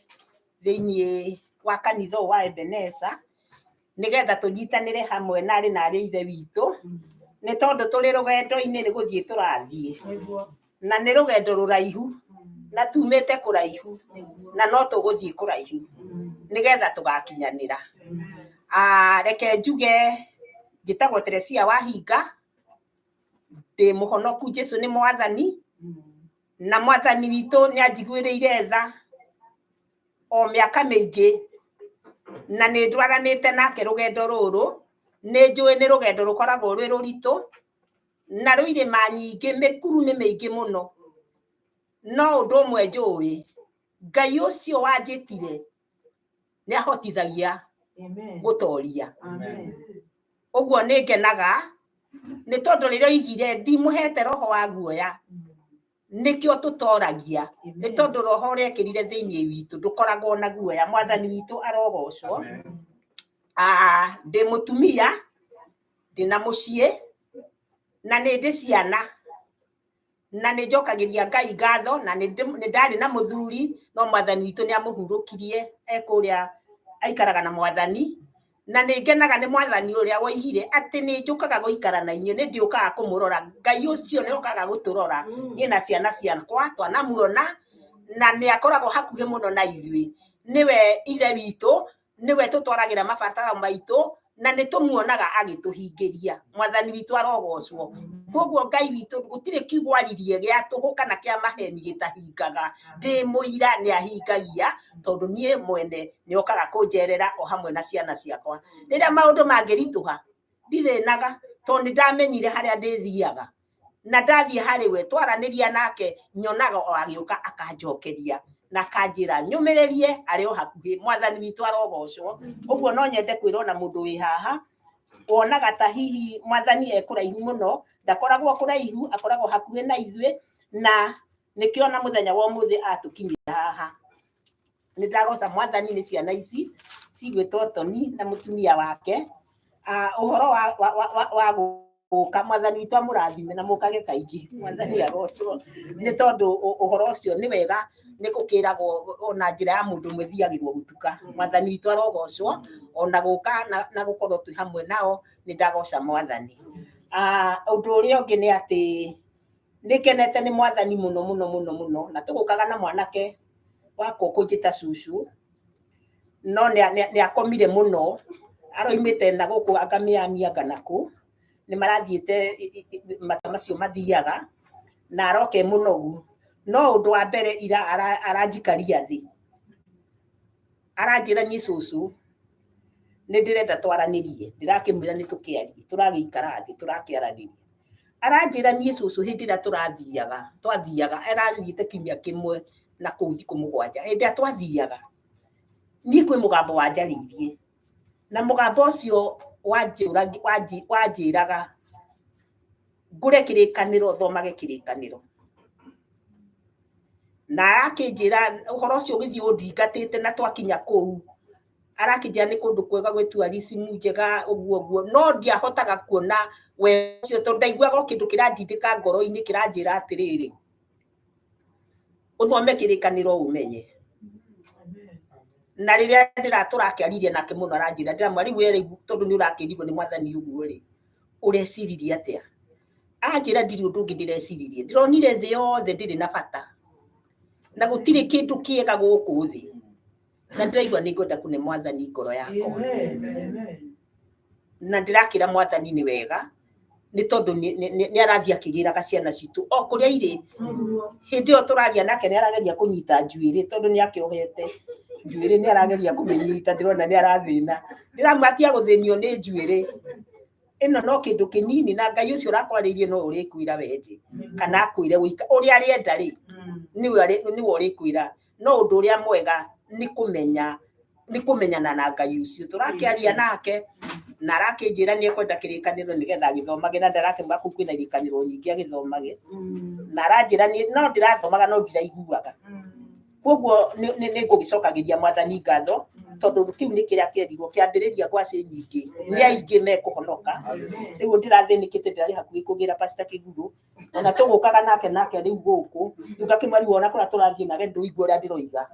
Speaker 5: thĩinĩ wa kanitha ũyũ wa Ebeneza nĩgetha tũnyitanĩre hamwe na arĩ na arĩ ithe witũ, nĩ tondũ tũrĩ rũgendo-inĩ nĩ gũthiĩ tũrathiĩ na nĩ rũgendo rũraihu na tumĩte kũraihu na no tũgũthiĩ kũraihu nĩgetha tũgakinyanĩra. Reke njuge njĩtagwo Teresia Wahinga, ndĩ mũhonoku, Jesu nĩ Mwathani, na Mwathani witũ nĩ anjiguĩrĩire tha o mĩaka mĩingĩ. Na nĩ ndwaranĩte nake rũgendo rũrũ, nĩ njũĩ nĩ rũgendo rũkoragwo rwĩ rũritũ, na rwĩ irĩma nyingĩ, mĩkuru nĩ mĩingĩ mũno. No ũndũ ũmwe njũĩ, Ngai ũcio wanjĩtire nĩ ahotithagia gũtoria. Ũguo nĩ ngenaga nĩ tondũ rĩrĩa oigire ndimũhete roho wa guoya, nĩkĩo tũtoragia, nĩ tondũ roho ũrĩa ekĩrire thĩinĩ witũ ndũkoragwo na guoya. Mwathani witũ arogocwo. Ndĩ mũtumia, ndĩna mũciĩ, na nĩ ndĩ ciana, na nĩ njokagĩria Ngai ngatho, na nĩ ndarĩ na mũthuri, no mwathani witũ nĩ amũhurũkirie e kũrĩa aikaraga na mwathani. Na nĩ ngenaga nĩ mwathani ũrĩa woigire atĩ nĩ njũkaga gũikara na inyuĩ, nĩ ndĩũkaga kũmũrora. Ngai ũcio nĩ okaga gũtũrora niĩ na ciana ciakwa, twanamuona, na nĩ akoragwo hakuhĩ mũno na ithuĩ. Nĩwe ithe witũ, nĩwe tũtwaragĩra mabataro maitũ, na nĩ tũmuonaga agĩtũhingĩria. Mwathani witũ arogocwo. Koguo Ngai witũ gũtirĩ kiugo aririe gĩa tũhũ kana kĩa maheni gĩtahingaga. Ndĩ mũira nĩ ahingagia, tondũ niĩ mwene nĩ okaga kũnjerera o hamwe na ciana ciakwa. Rĩrĩa maũndũ mangĩritũha, ndithĩnaga, tondũ nĩ ndamenyire harĩa ndĩthiaga. Na ndathiĩ harĩ we, twaranĩria nake, nyonaga o agĩũka akanjokeria na akanjĩra nyũmĩrĩrie, arĩ o hakuhĩ. Mwathani witũ arogocwo. Ũguo no nyende kwĩrwo na mũndũ wĩ haha, wonaga ta hihi mwathani e kũraihu mũno, ndakoragwo kũraihu, akoragwo hakuhĩ na ithuĩ, na nĩkĩo na mũthenya wa ũmũthĩ atũkinyia haha. Nĩ ndagoca mwathani nĩ ciana ici cigwĩtwo Toni na mũtumia wake. Ũhoro wa gũka, mwathani witũ amũrathime na mũkage kaingĩ, mwathani agocwo, nĩ tondũ ũhoro ũcio nĩ wega, nĩ gũkĩragwo ona njĩra ya mũndũ ũmwe ĩthiagĩrwo gũtuka. Mwathani witũ arogocwo, ona gũka na gũkorwo twĩ hamwe nao, nĩ ndagoca mwathani. Ũndũ ũrĩa ũngĩ nĩ atĩ nĩ ngenete nĩ mwathani mũno mũno mũno mũno, na tũgũkaga na mwanake wakwa ũkũnjĩta cucu, no nĩ akomire mũno, aroimĩte na gũkũ anga Miami anga nakũ, nĩ marathiĩte mata macio mathiaga, na aroka e mũnogu. No ũndũ wa mbere ira aranjikaria thĩ, aranjĩra niĩ cũcũ, nĩ ndĩrenda twaranĩrie, ndĩrakĩmwĩra nĩ tũkĩarie, tũragĩikara thĩ tũrakĩaranĩria. Aranjĩra niĩ cũcũ hĩndĩ ĩrĩa tũrathiaga, twathiaga, arathiĩte kiumia kĩmwe na kũu thikũ mũgwanja, hĩndĩ ĩrĩa twathiaga, niĩ kwĩ mũgambo wanjarĩirie, na mũgambo ũcio wanjĩraga ngũre kĩrĩkanĩro, thomage kĩrĩkanĩro. Na arakĩnjĩra ũhoro ũcio ũgĩthiĩ ũndingatĩte na twakinya kũu, arakĩnjĩra nĩ kũndũ kwega gwĩ tourism njega ũguo ũguo, no ndiahotaga kuona wega ũcio tondũ ndaiguaga o kĩndũ kĩrandindĩka ngoro-inĩ kĩranjĩra atĩrĩrĩ, ũthome kĩrĩkanĩro ũmenye. Na rĩrĩa tũrakĩaririe nake mũno aranjĩra, ndĩramwĩra rĩu we rĩu tondũ nĩ ũrakĩrirwo nĩ mwathani ũguo rĩ, ũreciririe atĩa? Anjĩra ndirĩ ũndũ ũngĩ ndĩreciririe, ndĩronire thĩ yothe ndĩrĩ na bata, na gũtirĩ kĩndũ kĩega gũkũ thĩ, na ndĩraigua nĩ ngwenda kũne mwathani ngoro yakwa. Na ndĩrakĩra mwathani nĩ wega, nĩ tondũ nĩ arathiĩ akĩgĩraga ciana citũ o kũrĩa irĩ. Hĩndĩ ĩyo tũraria nake nĩ arageria kũnyita njuĩrĩ tondũ nĩ akĩohete njuĩrĩ, nĩ arageria kũmĩnyita, ndĩrona nĩ arathĩna. Ndĩramwĩra tiga gũthĩnio nĩ njuĩrĩ ĩno, no kĩndũ kĩnini, na Ngai ũcio ũrakwarĩirie no ũrĩkwĩra wenje kana akwĩre ũika ũrĩa arĩenda rĩ, nĩwe ũrĩkwĩra. No ũndũ ũrĩa mwega nĩ kũmenya, nĩ kũmenyana na Ngai ũcio tũrakĩaria nake, na arakĩnjĩra nĩ ekwenda kĩrĩkanĩro nĩgetha agĩthomage, na ndarakĩmwĩra kũu kwĩna irĩkanĩro nyingĩ agĩthomage, na aranjĩra niĩ no ndĩrathomaga no ndiraiguaga. Koguo nĩ ngũgĩcokagĩria mwathani ngatho, tondũ kĩu nĩ kĩrĩa kĩerirwo kĩambĩrĩria ngwacĩ nyingĩ, nĩ aingĩ mekũhonoka. Rĩu ndĩrathĩnĩkĩte, ndĩrarĩ hakuhĩ kũgĩra Pastor Kĩgurũ, ona tũgũkaga nake nake rĩu gũkũ, rĩu ngakĩmwĩra rĩu ona kũrĩa tũrathiĩ nake ndũigua ũrĩa ndĩroiga,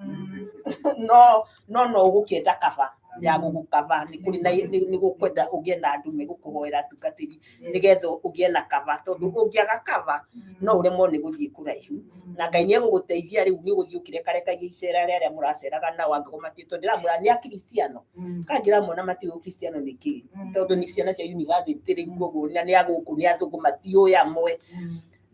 Speaker 5: no no no ũgũkĩenda kaba ya gũgũkaba, nĩ kũrĩ na nĩ gũkwenda ũgĩe na andũ megũkũhoera atungatĩri nĩgetha ũgĩe na kaba, tondũ ũngĩaga kaba no ũremwo nĩ gũthiĩ kũraihu, na Ngai nĩ egũgũteithia. Rĩu nĩ ũgũthiĩ ũkĩrekarekagia icera rĩa arĩa mũraceraga nao, angĩkorwo matiĩtwo, ndĩramwĩra nĩ akristiano kanjĩra mona matiũĩ ũkristiano nĩ kĩ, tondũ nĩ ciana cia university rĩu, koguo na nĩ a gũkũ, nĩ athũngũ, matiũĩ amwe.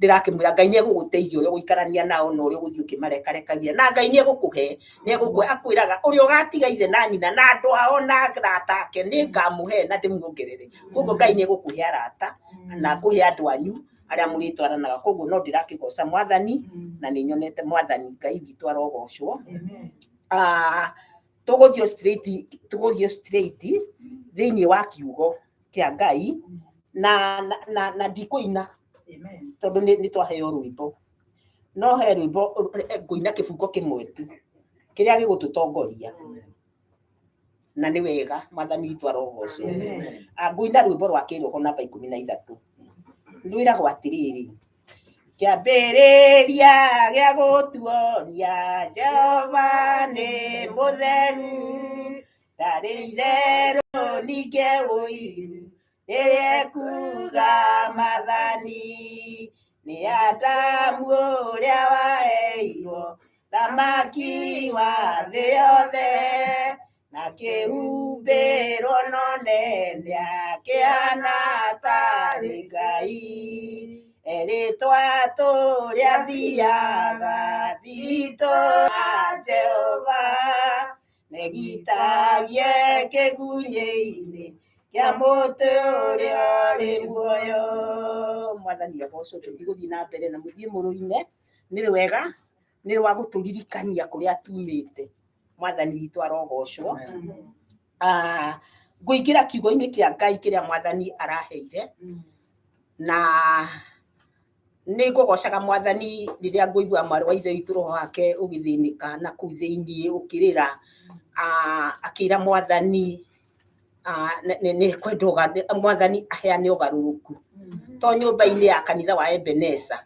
Speaker 5: Ndĩrakĩmwĩra Ngai nĩ egũgũteithia ũrĩa ũgũikarania nao na ũrĩa ũgũthiĩ ũkĩmarekarekagia, na Ngai nĩ egũkũhe, nĩ egũkũhe. Akwĩraga ũrĩa ũgatiga ithe na nyina na andũ ao na arata ake, nĩ ngamũhe na ndĩmuongerere. Koguo Ngai nĩ egũkũhe arata na akũhe andũ anyu arĩa mũrĩtwaranaga. Koguo no ndĩrakĩgoca Mwathani na nĩ nyonete Mwathani Ngai witũ arogocwo. Tũgũthiĩ straight, tũgũthiĩ straight thĩinĩ wa kiugo kĩa Ngai na ndikũina tondũ nĩ twaheo rwĩmbo. No he rwĩmbo ngũina kĩbungo kĩmwe tu kĩrĩa gĩgũtũtongoria, na nĩ wega Mwathani witũ arogocwo. Ngũina rwĩmbo rwa kĩroho namba 13. Rwĩragwo atĩrĩrĩ, kĩambĩrĩria gĩa gũtuonia Jehova nĩ mũtheru, ndarĩ itherũ ningĩ ũiru rĩrĩa ekuga maathani. Nĩ Adamu ũrĩa waheirwo thamaki wa thĩ yothe, na kĩhumbĩrwo no nene akĩhana tarĩ Ngai. Erĩtwo atũũre athiaga thiritũ ya Jehova, negitagie kĩgunyĩ-inĩ kĩa mũtĩ ũrĩa ũrĩ muoyo. Mwathani agocwo. Tũtigũthiĩ na mbere na mũthiĩ mũrũine, nĩ rwega, nĩ rwa gũtũririkania kũrĩa tumĩte. Mwathani witũ arogocwo. Ngũingĩra kiugo-inĩ kĩa Ngai kĩrĩa Mwathani araheire, na nĩ ngũgocaga Mwathani rĩrĩa ngũigua mwarĩ wa ithe witũ roho wake ũgĩthĩnĩka na kũu thĩiniĩ ũkĩrĩra, akĩra Mwathani nĩ kwenda Mwathani aheane ũgarũrũku, to nyũmba-inĩ ya kanitha wa Ebeneza,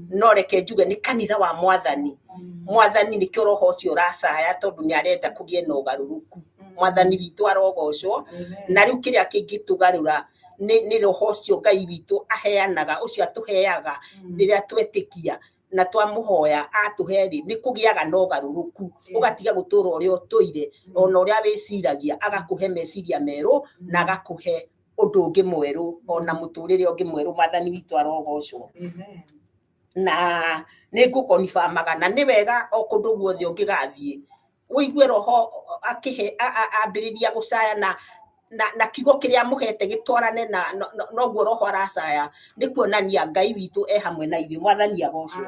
Speaker 5: no reke njuge nĩ kanitha wa Mwathani. Mwathani nĩkĩo roho ũcio ũracaya, tondũ nĩ arenda kũgĩe na ũgarũrũku. Mwathani witũ arogocwo. Na rĩu kĩrĩa kĩngĩtũgarũra nĩ roho ũcio Ngai witũ aheanaga, ũcio atũheaga rĩrĩa twetĩkia na twamũhoya atũhe rĩ, nĩ kũgĩaga na ũgarũrũku, ũgatiga gũtũra ũrĩa ũtũire ona ũrĩa wĩciragia, agakũhe meciria merũ na agakũhe ũndũ ũngĩ mwerũ ona mũtũrĩre ũngĩ mwerũ. Mwathani witũ arogocwo. Na nĩ ngũkonibamaga na nĩ wega o kũndũ guothe ũngĩgathiĩ ũigue roho akĩhe ambĩrĩria gũcaya na kiugo kĩrĩa amũhete gĩtwarane na noguo roho aracaya, nĩ kuonania Ngai witũ e hamwe na ithuĩ. Mwathani agocwo.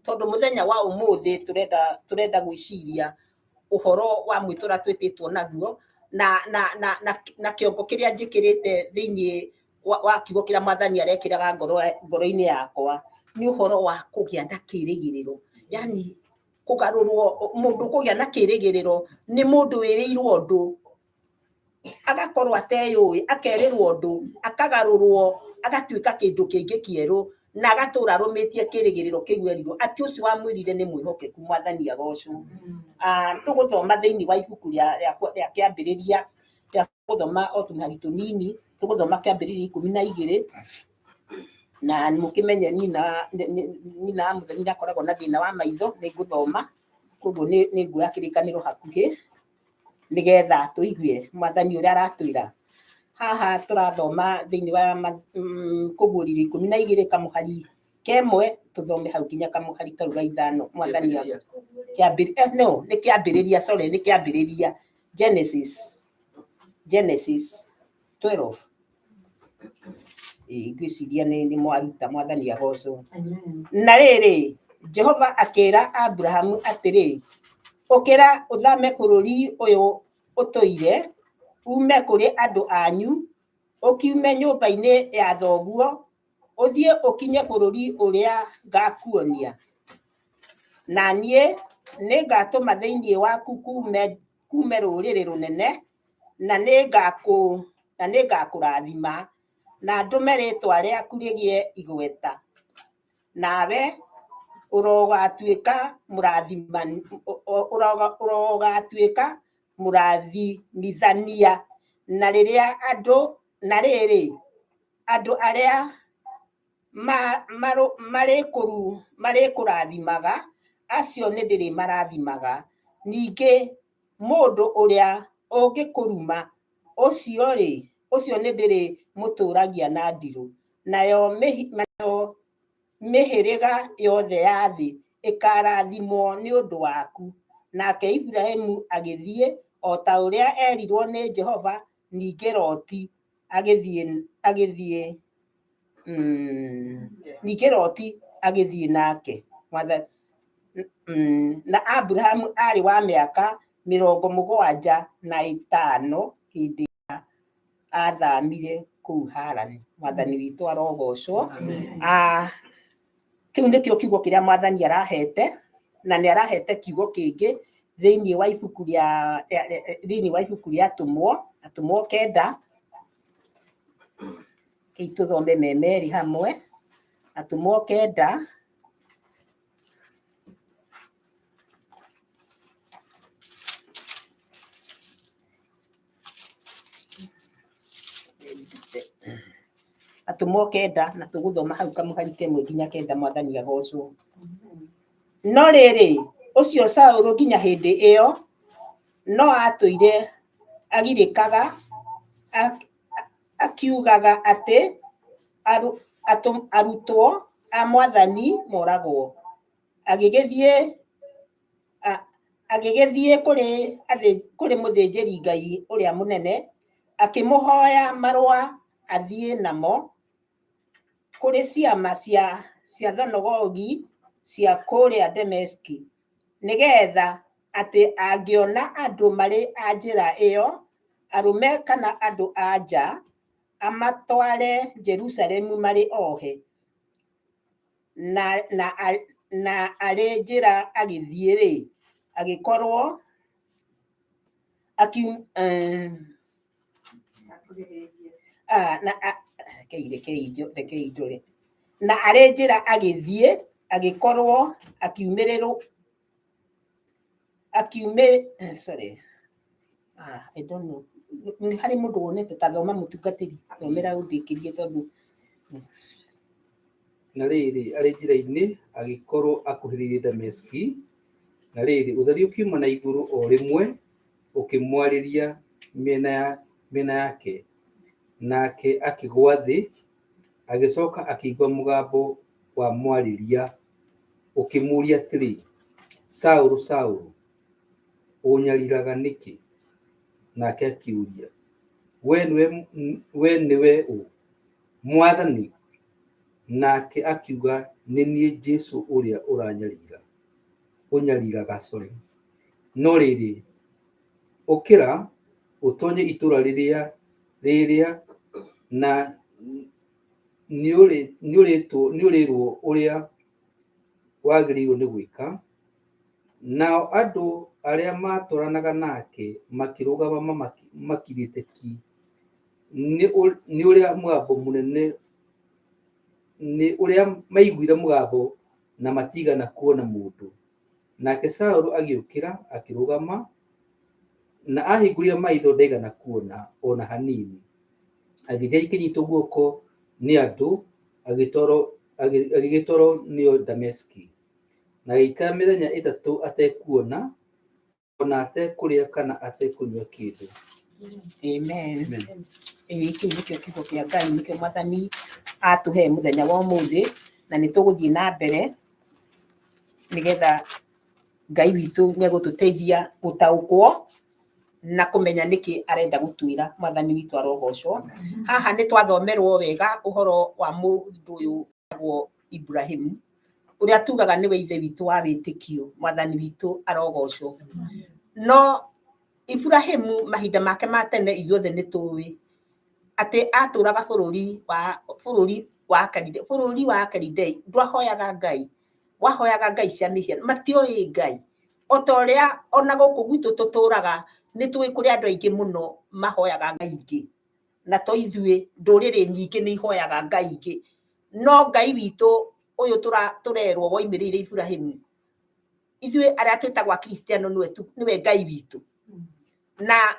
Speaker 5: Tondũ mũthenya wa ũmũthĩ tũrenda gwĩciria ũhoro wa mwĩtũ ũrĩa twĩtĩtwo naguo, na kĩongo kĩrĩa njĩkĩrĩte thĩinĩ wa kiugo kĩrĩa Mwathani arekĩraga ngoro-inĩ yakwa nĩ ũhoro wa kũgĩa na kĩrĩgĩrĩro, yani kũgarũrwo. Mũndũ kũgĩa na kĩrĩgĩrĩro nĩ mũndũ wĩrĩirwo ũndũ agakorwo ateyũĩ, akerĩrwo ũndũ akagarũrwo agatuĩka kĩndũ kĩngĩ kĩerũ, na agatũra arũmĩtie kĩrĩgĩrĩro kĩu erirwo atĩ ũcio wamwĩrire nĩ mwĩhokeku. Mwathani agocwo. Tũgũthoma thĩinĩ wa ibuku rĩa Kĩambĩrĩria, rĩa gũthoma o tũmĩhari tũnini. Tũgũthoma Kĩambĩrĩria 12, na mũkĩmenye nyina wa Mũthoni nĩ akoragwo na thĩna wa maitho, nĩ ngũthoma, koguo nĩ nguoya Kĩrĩkanĩro hakuhĩ nĩgetha tũigue Mwathani ũrĩa aratwĩra. Haha tũrathoma thĩinĩ wa Kũguũrĩrio 12 kamũhari kemwe, tũthome hau nginya kamũhari kau ga 5. Mwathani, no nĩ Kĩambĩrĩria, sorry, nĩ Kĩambĩrĩria, Genesis 12. Ngwĩciria nĩ mwaruta. Mwathani agocwo. Na rĩrĩ, Jehova akĩra Aburahamu atĩrĩ, ũkĩra ũthame bũrũri ũyũ ũtũire, ume kũrĩ andũ anyu, ũkiume nyũmba-inĩ ya thoguo, ũthiĩ ũkinye bũrũri ũrĩa ngakuonia. Na niĩ nĩngatũma thĩinĩ waku kuume rũrĩrĩ rũnene, na nĩngakũrathima, na ndũme rĩĩtwa rĩaku rĩgĩe igweta, nawe ũrogatuĩka mũrathimithania. Na rĩrĩ, andũ arĩa marĩkũrathimaga, acio nĩndĩrĩmarathimaga, ningĩ mũndũ ũrĩa ũngĩkũruma, ũcio nĩndĩrĩmũtũũragia na ndirũ. Nayo Mĩhĩrĩga yothe ya thĩ ĩkaarathimwo nĩ ũndũ waku. Nake Iburahĩmu agĩthiĩ o ta ũrĩa eerirwo nĩ Jehova, ningĩ Loti agĩthiĩ agĩthiĩ ningĩ Loti agĩthiĩ nake. Na Aburahamu aarĩ wa mĩaka 75 hĩndĩ ĩrĩa athamire kũu Harani. Mwathani witũ arogocwo. Kĩu nĩkĩo kiugo kĩrĩa Mwathani arahete, na nĩ arahete kiugo kĩngĩ thĩinĩ wa ibuku rĩa thĩinĩ wa ibuku rĩa Atũmwo, Atũmwo 9. Rekei tũthome me merĩ hamwe. Atũmwo 9. Atũmwo 9 na tũgũthoma hau kamũhari kemwe nginya 9. Mwathani agocwo. No rĩrĩ, ũcio Saũlũ nginya hĩndĩ ĩyo no atũire agirĩkaga akiugaga atĩ arutwo a Mwathani moragwo. Agĩgĩthiĩ kũrĩ mũthĩnjĩri-Ngai ũrĩa mũnene, akĩmũhoya marũa athiĩ namo kũrĩ ciama cia thunagogi cia kũrĩa Dameski, nĩgeetha atĩ angĩona andũ marĩ a Njĩra ĩyo, arũme kana andũ-a-nja, amatware Jerusalemu marĩ ohe. Na arĩ njĩra agĩthiĩ-rĩ, agĩkorwo rekei ndore. Na arĩ njĩra agĩthiĩ, agĩkorwo akiumĩrĩrwo akiumĩ sorry, I don't know, nĩ harĩ mũndũ wonete ta thoma, mũtungatĩri, thomera ũndĩkĩrie tondũ.
Speaker 6: Na rĩrĩ, arĩ njĩra-inĩ, agĩkorwo akuhĩrĩirie Dameski, na rĩrĩ, ũtheri ũkiuma na igũrũ o rĩmwe ũkĩmwarĩria mĩena yake, nake akĩgũa thĩ, agĩcoka akĩigua mũgambo wamwarĩria ũkĩmũũria atĩrĩ, "Saũlũ, Saũlũ, ũũnyariiraga nĩkĩ?" Nake akĩũria, "We nĩwe ũ, Mwathani?" Nake akiuga, "Nĩ niĩ Jesũ ũrĩa ũnyariiraga. No rĩrĩ, ũkĩra, ũtoonye itũũra rĩrĩa, na nĩũrĩĩrwo ũrĩa wagĩrĩirwo nĩ gwĩka." Nao andũ arĩa maatwaranaga nake makĩrũgama makirĩte ki nĩ ũrĩa mũgambo mũnene, nĩ ũrĩa maiguire mũgambo, na matiigana kuona mũndũ. Nake Saũlũ agĩũkĩra akĩrũgama, na ahingũria maitho ndaigana kuona o na hanini. Agĩthiĩ akĩnyitwo guoko nĩ andũ, agĩgĩtwarwo nĩo Dameski. Na agĩikara mĩthenya 3 atekuona, o na atekũrĩa kana atekũnyua kĩndũ.
Speaker 5: Amen. Ĩĩ, kĩu nĩkĩo kiugo kĩa Ngai, nĩkĩo Mwathani atũhe mũthenya wa ũmũthĩ, na nĩ tũgũthiĩ na mbere nĩgetha Ngai witũ nĩ egũtũteithia gũtaũkwo na kũmenya nĩkĩ arenda gũtwĩra. Mwathani witũ arogocwo. Haha nĩ twathomerwo wega ũhoro wa mũndũ ũyũ wĩtagwo Ibrahimu, ũrĩa tugaga nĩwe ithe witũ wa wĩtĩkio. Mwathani witũ arogocwo. No Ibrahimu mahinda make ma tene ithuothe nĩ tũĩ atĩ atũraga bũrũri wa Kalidei, ndwahoyaga Ngai, wahoyaga ngai cia mĩhianano, matioĩ Ngai. O ta ũrĩa ona gũkũ gwitũ tũtũraga, nĩ tũĩ kũrĩ andũ aingĩ mũno mahoyaga ngai ingĩ, na to ithuĩ, ndũrĩrĩ nyingĩ nĩ ihoyaga ngai ingĩ, no Ngai witũ ũyũ tũrerwo woimĩrĩire Ibrahimu, ithuĩ arĩa twĩtagwo Akristiano, nĩwe Ngai witũ. Na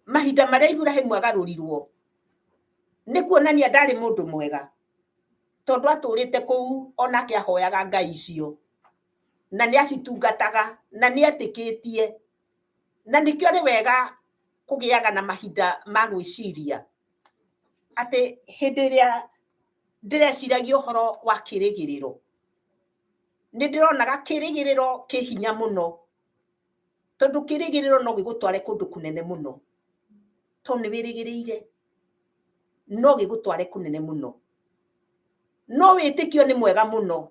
Speaker 5: mahinda marĩa Ibrahimu agarũrirwo nĩ kuonania ndarĩ mũndũ mwega, tondũ atũrĩte kũu onake ahoyaga ngai icio na nĩ acitungataga na nĩ etĩkĩtie. Na nĩkĩo nĩ wega kũgĩaga na mahinda ma gwĩciria atĩ hĩndĩ ĩrĩa Ndĩreciragia ũhoro wa kĩrĩgĩrĩro, nĩ ndĩronaga kĩrĩgĩrĩro kĩ hinya mũno, tondũ kĩrĩgĩrĩro no gĩgũtware kũndũ kũnene mũno, tondũ nĩ wĩrĩgĩrĩire, no gĩgũtware kũnene mũno. No wĩtĩkio nĩ mwega mũno,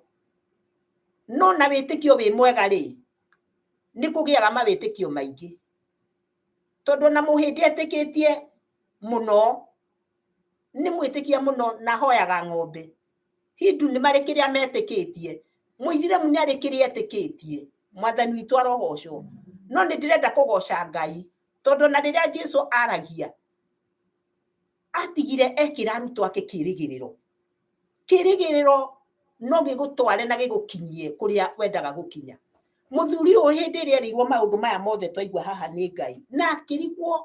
Speaker 5: no na wĩtĩkio wĩ mwega rĩ, nĩ kũgĩaga mawĩtĩkio maingĩ, tondũ ona mũhĩndĩ etĩkĩtie mũno, nĩ mwĩtĩkia mũno na ahoyaga ng'ombe. Hindu nĩ marĩ kĩrĩa metĩkĩtie, mũithiramu nĩ arĩ kĩrĩa etĩkĩtie. Mwathani witũ arogocwo. No nĩ ndĩrenda kũgoca Ngai, tondũ ona rĩrĩa Jesu aragia, atigire ekĩra arutwo ake kĩrĩgĩrĩro. Kĩrĩgĩrĩro no gĩgũtware na gĩgũkinyie kũrĩa wendaga gũkinya. Mũthuri ũyũ hĩndĩ ĩrĩa erĩirwo maũndũ maya mothe twaigua haha nĩ Ngai, na akĩrigwo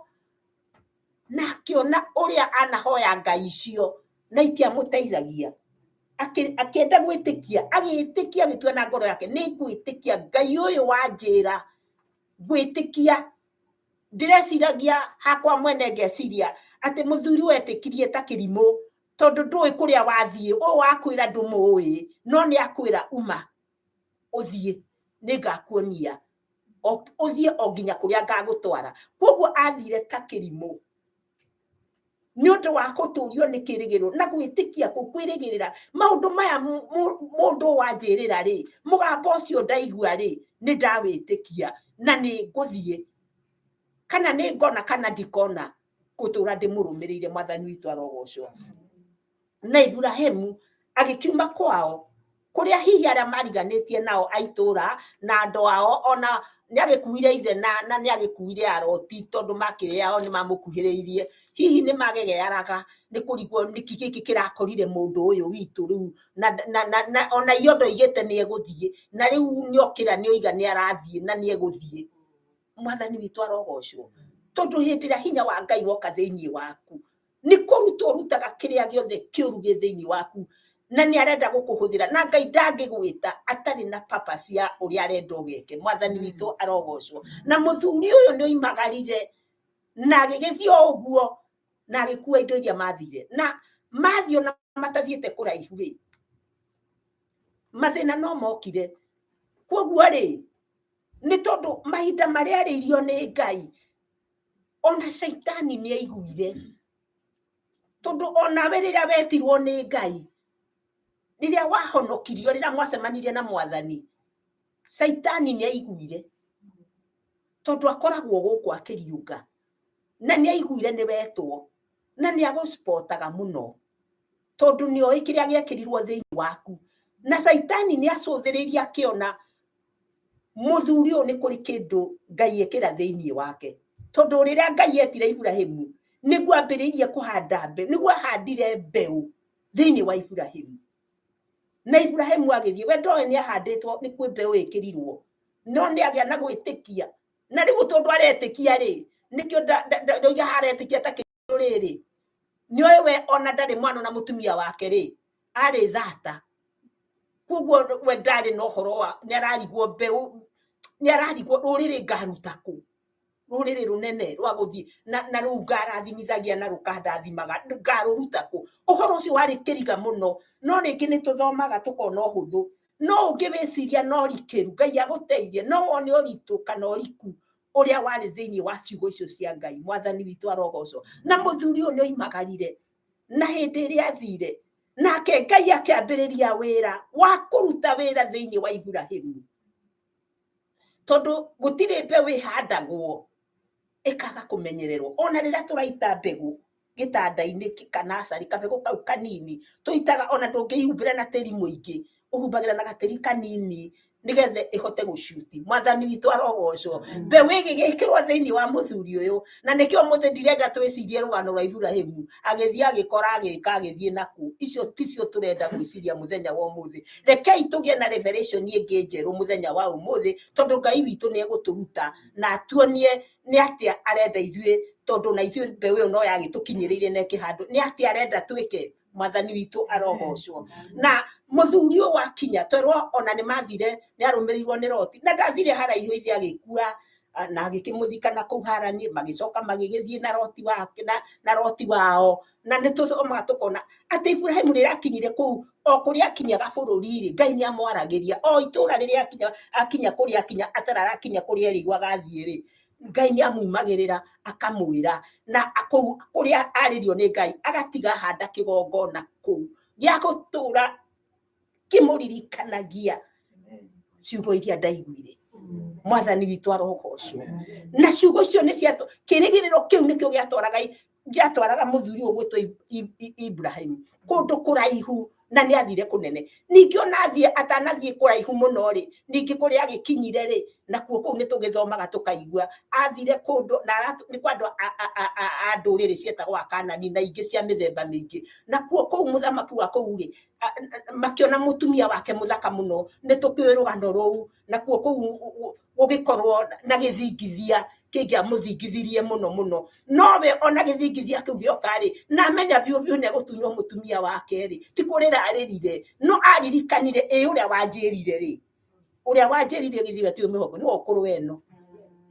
Speaker 5: na akĩona ũrĩa anahoya ngai icio na itiamũteithagia, akĩenda gwĩtĩkia, agĩtĩkia, agĩtua na ngoro yake, nĩ ngwĩtĩkia Ngai ũyũ wanjĩra, ngwĩtĩkia. Ndĩreciragia hakwa mwene, ngeciria atĩ mũthuri ũyũ etĩkirie ta kĩrimũ, tondũ ndũĩ kũrĩa wathiĩ, ũyũ wakwĩra ndũmũĩ, no nĩ akwĩra uma ũthiĩ, nĩ ngakuonia, ũthiĩ o nginya kũrĩa ngagũtwara. Koguo athire ta kĩrimũ nĩ ũndũ wa gũtũrio nĩ kĩrĩgĩrĩro na gwĩtĩkia kũu, kwĩrĩgĩrĩra maũndũ maya. Mũndũ wanjĩrĩra rĩ, mũgambo ũcio ndaigua rĩ, nĩ ndawĩtĩkia na nĩ ngũthiĩ, kana nĩ ngona kana ndikona, ngũtũra ndĩmũrũmĩrĩire. Mwathani witũ arogocwo. Na Iburahĩmu agĩkiuma kwao, kũrĩa hihi arĩa mariganĩtie nao a itũũra na andũ ao, ona nĩ agĩkuire ithe na nĩ agĩkuire aroti, tondũ makĩrĩ ao nĩ mamũkuhĩrĩirie, hihi nĩ magegearaga nĩ kũrigwo nĩkĩ gĩkĩ kĩrakorire mũndũ ũyũ witũ rĩu, na ona iyo ndoigĩte nĩ egũthiĩ, na rĩu nĩ okĩra nĩ oiga nĩ arathiĩ na nĩ egũthiĩ. Mwathani witũ arogocwo, tondũ hĩndĩ ĩrĩa hinya wa Ngai woka thĩinĩ waku, nĩ kũruta ũrutaga kĩrĩa gĩothe kĩũru gĩ thĩinĩ waku, na nĩ arenda gũkũhũthĩra, na Ngai ndangĩgwĩta atarĩ na purpose ya ũrĩa arenda ũgeke. Mwathani witũ arogocwo. Na mũthuri ũyũ nĩ oimagarire na agĩgĩthiĩ o ũguo na agĩkua indo iria mathire, na mathiĩ ona matathiĩte kũraihu rĩ, mathĩna no mokire. Koguo rĩ, nĩ tondũ mahinda marĩa arĩirio nĩ Ngai, ona caitani nĩ aiguire, tondũ onawe rĩrĩa wetirwo nĩ Ngai, rĩrĩa wahonokirio, rĩrĩa mwacemanirie na Mwathani, caitani nĩ aiguire, tondũ akoragwo gũkũ akĩriũnga, na nĩ aiguire nĩ wetwo, na nĩ agũcipotaga mũno, tondũ nĩ oĩ kĩrĩa gĩekĩrirwo thĩinĩ waku. Na caitani nĩ acũthĩrĩirie akĩona mũthuri ũyũ nĩ kũrĩ kĩndũ Ngai ekĩra thĩinĩ wake, tondũ rĩrĩa Ngai etire Iburahĩmu, nĩguo ambĩrĩirie kũhanda mbeũ, nĩguo ahandire mbeũ thĩinĩ wa Iburahĩmu, na Iburahĩmu agĩthiĩ. We ndoĩ nĩ ahandĩtwo, nĩ kwĩ mbeũ ĩkĩrirwo, no nĩ agĩa na gwĩtĩkia, na rĩu tondũ aretĩkia rĩ, nĩkĩo ndoiga aretĩkia ta kĩndũ rĩrĩ, nĩoĩ we ona ndarĩ mwana, na mũtumia wake rĩ arĩ thata, koguo we ndarĩ na ũhoro wa nĩ ararigwo mbeũ, nĩ ararigwo rũrĩrĩ ngaruta kũ, rũrĩrĩ rũnene rwa gũthiĩ na rũu ngarathimithagia na rũkandathimaga, ngarũruta kũ? Ũhoro ũcio warĩ kĩriga mũno, no rĩngĩ nĩ tũthomaga tũkona ũhũthũ, no ũngĩ wĩciria no rikĩru, Ngai agũteithie no wone ũritũ kana ũriku ũrĩa warĩ thĩinĩ wa ciugo icio cia Ngai. Mwathani witũ arogocwo. Na mũthuri ũyũ nĩ oimagarire, na hĩndĩ ĩrĩa athire nake Ngai akĩambĩrĩria wĩra wa kũruta wĩra thĩinĩ wa Iburahĩmu, tondũ gũtirĩ mbeũ ĩhandagwo ĩkaga kũmenyererwo. Ona rĩrĩa tũraita mbegũ gĩtanda-inĩ kana acarĩ, kabegũ kau kanini tũitaga, ona ndũngĩihumbĩra na tĩri mũingĩ, ũhumbagĩra na gatĩri kanini nĩgetha ĩhote gũcuti. Mwathani witũ arogocwo. Mbeũ ĩgĩgĩkĩrwo thĩinĩ wa mũthuri ũyũ, na nĩkĩo mũthĩ ndirenda twĩcirie rũgano rwa Iburahĩmu agĩthiĩ agĩkora agĩka agĩthiĩ nakũ. Icio ticio tũrenda gwĩciria mũthenya wa ũmũthĩ. Rekei tũgĩe na revelation ĩngĩ njerũ mũthenya wa ũmũthĩ, tondũ Ngai witũ nĩ egũtũruta na atuonie nĩ atĩa arenda ithuĩ, tondũ na ithuĩ mbeũ ĩyo no yagĩtũkinyĩrĩire na ĩkĩhandwo, nĩ atĩa arenda twĩke. Mwathani witũ arogocwo. Na mũthuri ũyũ akinya twerwo ona nĩ mathire, nĩ arũmĩrĩirwo nĩ Loti, na ndathire haraihu, ithe agĩkua Na agĩkĩmũthika na kũu Harani. Magĩcoka magĩgĩthiĩ na Loti wake na Loti wao. Na nĩ tũthomaga tũkona atĩ Iburahĩmu rĩrĩa akinyire kũu, o kũrĩa akinyaga bũrũri-rĩ, Ngai nĩ amwaragĩria. O itũũra rĩrĩa akinya, akinya kũrĩa akinya, atararakinya kũrĩa erĩirwo agathiĩ-rĩ, Ngai nĩ amumagĩrĩra akamwĩra. Na kũu kũrĩa arĩrio nĩ Ngai, agatiga ahanda kĩgongona kũu gĩa gũtũũra kĩmũririkanagia ciugo iria ndaiguire. Mwathani witũ arogocwo. Na ciugo icio nĩ ciatũ kĩrĩgĩrĩro kĩu nĩkĩo gĩatwaraga gĩatwaraga mũthuri ũyũ gwĩtwo Ibrahim kũndũ kũraihu, na nĩ athire kũnene. Ningĩ ona athiĩ, atanathiĩ kũraihu mũno rĩ, ningĩ kũrĩa agĩkinyire rĩ, nakuo kũu nĩ tũgĩthomaga tũkaigua athire kũndũ na nĩ kwa andũ a ndũrĩrĩ cietagwo Akanani na ingĩ cia mĩthemba mĩingĩ. Nakuo kũu mũthamaki wa kũu rĩ, makĩona mũtumia wake mũthaka mũno. Nĩ tũkĩũĩ rũgano rũu. Nakuo kũu gũgĩkorwo na gĩthingithia kĩngĩamũthingithirie mũno mũno. Nowe ona gĩthingithia kĩu gĩoka rĩ, na amenya biũ biũ nĩ egũtunywo mũtumia wake rĩ, ti kũrĩra arĩrire, no aririkanire ĩ ũrĩa wanjĩrire rĩ, ũrĩa wanjĩrire gĩthiĩ tiwe mĩhongo nĩwe ũkũrũ ĩno.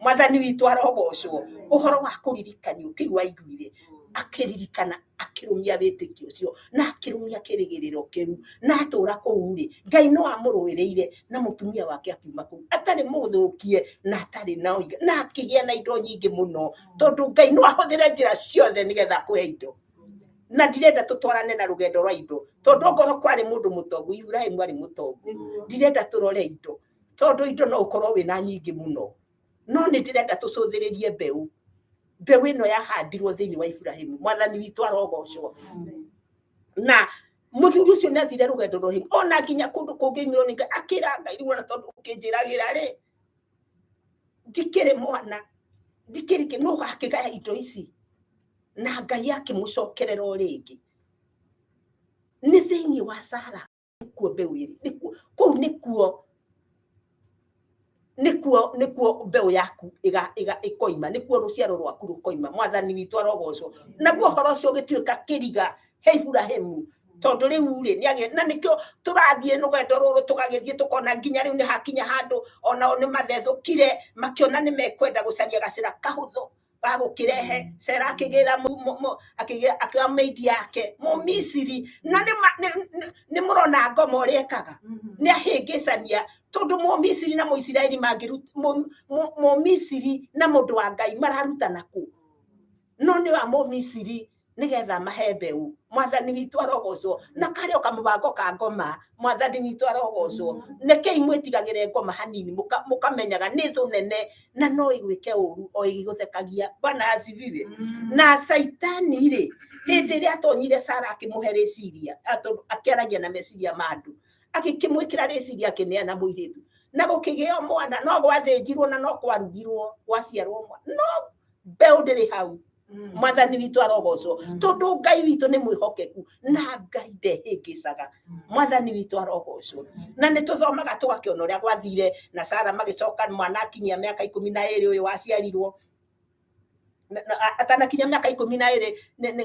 Speaker 5: Mwathani witũ arogocwo. Ũhoro wa kũririkanio kĩu aiguire, akĩririkana, akĩrũmia wĩtĩkio ũcio na akĩrũmia kĩrĩgĩrĩro kĩu, na atũra kũu rĩ, Ngai no amũrũĩrĩire, na mũtumia wake akiuma kũu atarĩ mũthũkie na atarĩ na ũiga, na akĩgĩa na indo nyingĩ mũno, tondũ Ngai no ahũthĩre njĩra ciothe nĩgetha akũhe indo. Na ndirenda tũtwarane na rũgendo rwa indo, tondũ ongorwo kwarĩ mũndũ mũtongu, Ibrahimu arĩ mũtongu, ndirenda tũrore indo, tondũ indo no ũkorwo wĩna nyingĩ mũno, no nĩ ndĩrenda tũcũthĩrĩrie mbeũ. Mbeũ ĩno yahandirwo thĩinĩ wa Ibrahimu. Mwathani witũ arogocwo. Na mũthuri ũcio nĩ athire rũgendo rũraihu, ona nginya kũndũ kũngĩ imirwo nĩ Ngai, akĩra Ngai, rĩu ona tondũ ũkĩnjĩragĩra rĩ, ndikĩrĩ mwana, ndikĩrĩ kĩ, nũ ũgakĩgaya indo ici? Na Ngai akĩmũcokerera o rĩngĩ. Nĩ thĩinĩ wa Sara nĩkuo mbeũ ĩrĩ, nĩkuo kũu, nĩkuo mbeũ yaku ĩga ĩga ĩkoima, nĩkuo rũciaro rwaku rũkoima. Mwathani witũ arogocwo. Naguo ũhoro ũcio ũgĩtuĩka kĩriga he Iburahĩmu, tondũ rĩu rĩ nĩagĩ na nĩkĩo tũrathiĩ rũgendo rũrũ, tũgagĩthiĩ tũkona nginya rĩu nĩ hakinya handũ onao nĩ mathethũkire, makĩona nĩ mekwenda gũcaria gacĩra kahũthũ ga gũkĩrehe. Sera akĩgĩra akĩgĩra akĩoya maid yake Mũmisiri. Na nĩ mũrona ngoma ũrĩa ekaga, nĩ ahĩngĩcania, tondũ Mũmisiri na Mũisiraeli mangĩruta, Mũmisiri na mũndũ wa Ngai mararutana kũ? No nĩ wa Mũmisiri nĩgetha mahe mbeũ. Mwathani witũ arogocwo. Na karĩ o kamũbango ka ngoma. Mwathani witũ arogocwo. Rekei mwĩtigagĩre ngoma hanini, mũkamenyaga nĩ thũ nene na no ĩgwĩke ũru o ĩgĩgũthekagia. Bwana asifiwe. Na Caitani rĩ, hĩndĩ ĩrĩa atonyire Sara akĩmũhe rĩciria, tondũ akĩaragia na meciria ma andũ, agĩkĩmwĩkĩra rĩciria, akĩneana mũirĩtu, na gũkĩgĩo mwana. No gwathĩnjirwo na no kwarugirwo, gwaciarwo mwana, no mbeũ ndĩrĩ hau. Mwathani witũ arogocwo, tondũ Ngai witũ nĩ mwĩhokeku na Ngai ndehĩngĩcaga. Mwathani witũ arogocwo. Na nĩ tũthomaga tũgakĩona ũrĩa gwathire na Sara magĩcoka mwana akinyia mĩaka 12, ũyũ waciarirwo atanakinya mĩaka 12,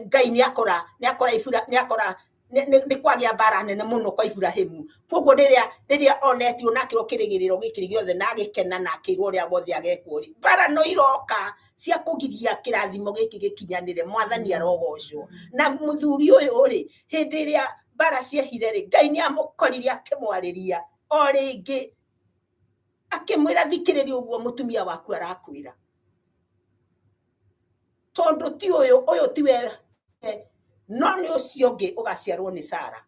Speaker 5: Ngai nĩ akora nĩ akora Ibura nĩ akora nĩ kwagĩa mbara nene mũno kwa Iburahĩmu. Koguo rĩrĩa onetio na akĩrwo kĩrĩgĩrĩro gĩkĩ gĩothe na agĩkena na akĩrwo ũrĩa wothe agekwo rĩ, mbara no iroka cia kũgiria kĩrathimo gĩkĩ gĩkinyanĩre. Mwathani arogocwo. Na mũthuri ũyũ rĩ, hĩndĩ ĩrĩa mbara ciehire rĩ, Ngai nĩ amũkorire akĩmwarĩria o rĩngĩ, akĩmwĩra, thikĩrĩria ũguo mũtumia waku arakwĩra, tondũ ti ũyũ, ũyũ tiwe, no nĩ ũcio ũngĩ ũgaciarwo nĩ Sara.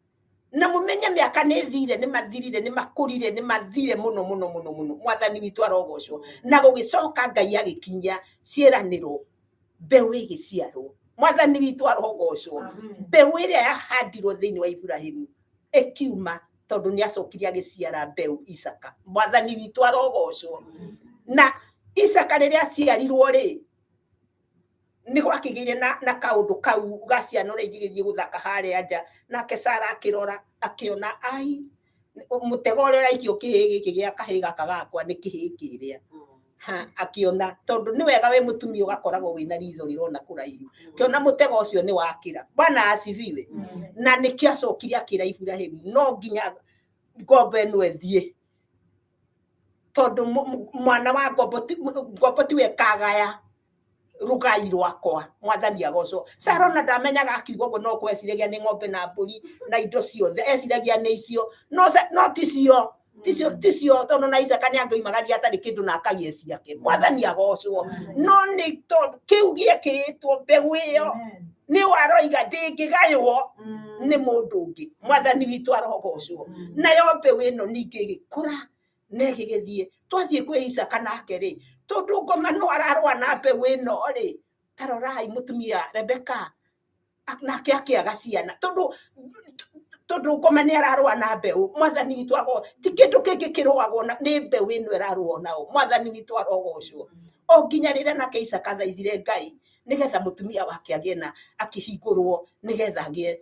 Speaker 5: Na mũmenye mĩaka nĩ thire, nĩ mathirire, nĩ makũrire, nĩ mathire mũno mũno mũno mũno. Mwathani witũ arogocwo. Na gũgĩcoka Ngai agĩkinyia ciĩranĩro, mbeũ ĩgĩciarwo. Mwathani witũ arogocwo. Mbeũ ĩrĩa yahandirwo thĩinĩ wa Iburahĩmu ĩkiuma, tondũ nĩ acokire agĩciara mbeũ Isaka. Mwathani witũ arogocwo. Na Isaka rĩrĩa aciarirwo rĩ, nĩ gwakĩgĩire na kaũndũ kau ga ciana ũrĩa ingĩgĩthiĩ gũthaka harĩa nja. Nake Sara akĩrora akĩona, ai, mũtego ũrĩa ũraikio kĩhĩ gĩkĩ gĩa kahĩ gaka gakwa nĩ kĩhĩ kĩrĩa. Ha, akĩona, tondũ nĩ wega wĩ mũtumia ũgakoragwo wĩna ritho rĩrona kũraihu, kĩona mũtego ũcio nĩ wakĩra. Bwana asifiwe. Na nĩkĩo acokire akĩra Iburahĩmu, no nginya ngombo ĩno ĩthiĩ. Tondũ mwana wa ngombo ngombo tiwe kagaya rugai rwakwa. Mwathani agocwo. Sara ona ndamenyaga akiuga ũguo, no kweciragia nĩ ng'ombe na mbũri na indo ciothe, eciragia nĩ icio, no ticio, ticio, ticio, tondũ na Isaka nĩ angĩoimagaria atarĩ kĩndũ na akagĩe ciake. Mwathani agocwo. No nĩ tondũ kĩu gĩekĩrĩtwo mbeũ ĩyo nĩ waroiga ndĩngĩgaywo nĩ mũndũ ũngĩ. Mwathani witũ arogocwo. Nayo mbeũ ĩno ningĩ ĩgĩkũra na ĩgĩgĩthiĩ. Twathiĩ kwĩ Isaka nake rĩ, tondũ ngoma no ararũa na mbeũ ĩno rĩ, ta rorai mũtumia Rebeka nake akĩaga ciana, tondũ ngoma nĩ ararũa na mbeũ. Mwathani witũ ago ti kĩndũ kĩngĩ kĩrũagwo na nĩ mbeũ ĩno ĩrarũo nao. Mwathani witũ arogocwo. O nginya rĩrĩa nake Isaka athaithire Ngai nĩgetha mũtumia wake agĩe na akĩhingũrwo, nĩgetha agĩe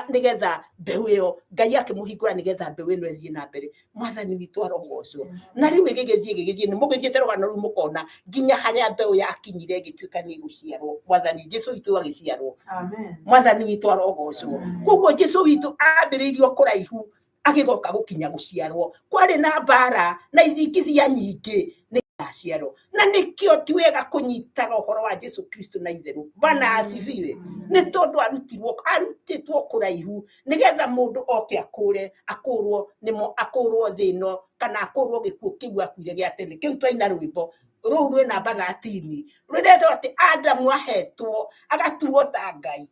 Speaker 5: nĩgetha mbeũ ĩyo Ngai akĩmũhingũra nĩgetha mbeũ ĩno ĩthiĩ na mbere. Mwathani witũ arogocwo. Na rĩu ĩgĩgĩthiĩ ĩgĩgĩthiĩ, nĩ mũgĩthiĩte rũgano rũu mũkona nginya harĩa mbeũ yakinyire ĩgĩtuĩka nĩ ĩgũciarwo. Mwathani Jesu witũ agĩciarwo. Mwathani witũ arogocwo. Koguo Jesu witũ ambĩrĩirio kũraihu agĩgoka gũkinya gũciarwo. Kwarĩ na mbara na ithingithia nyingĩ nĩ aciarwo. Na nĩkĩo ti wega kũnyitaga ũhoro wa Jesu Kristo na itherũ. Bwana asifiwe. Nĩ tondũ arutĩtwo kũraihu nĩgetha mũndũ oke akũre, akũrwo nĩmo, akũrwo thĩ ĩno kana akũrwo gĩkuũ kĩu akuire gĩa tene. Kĩu twaina rwĩmbo rũu rwĩ namba 13 rwĩretwo atĩ Adamu ahetwo agatuo ta Ngai,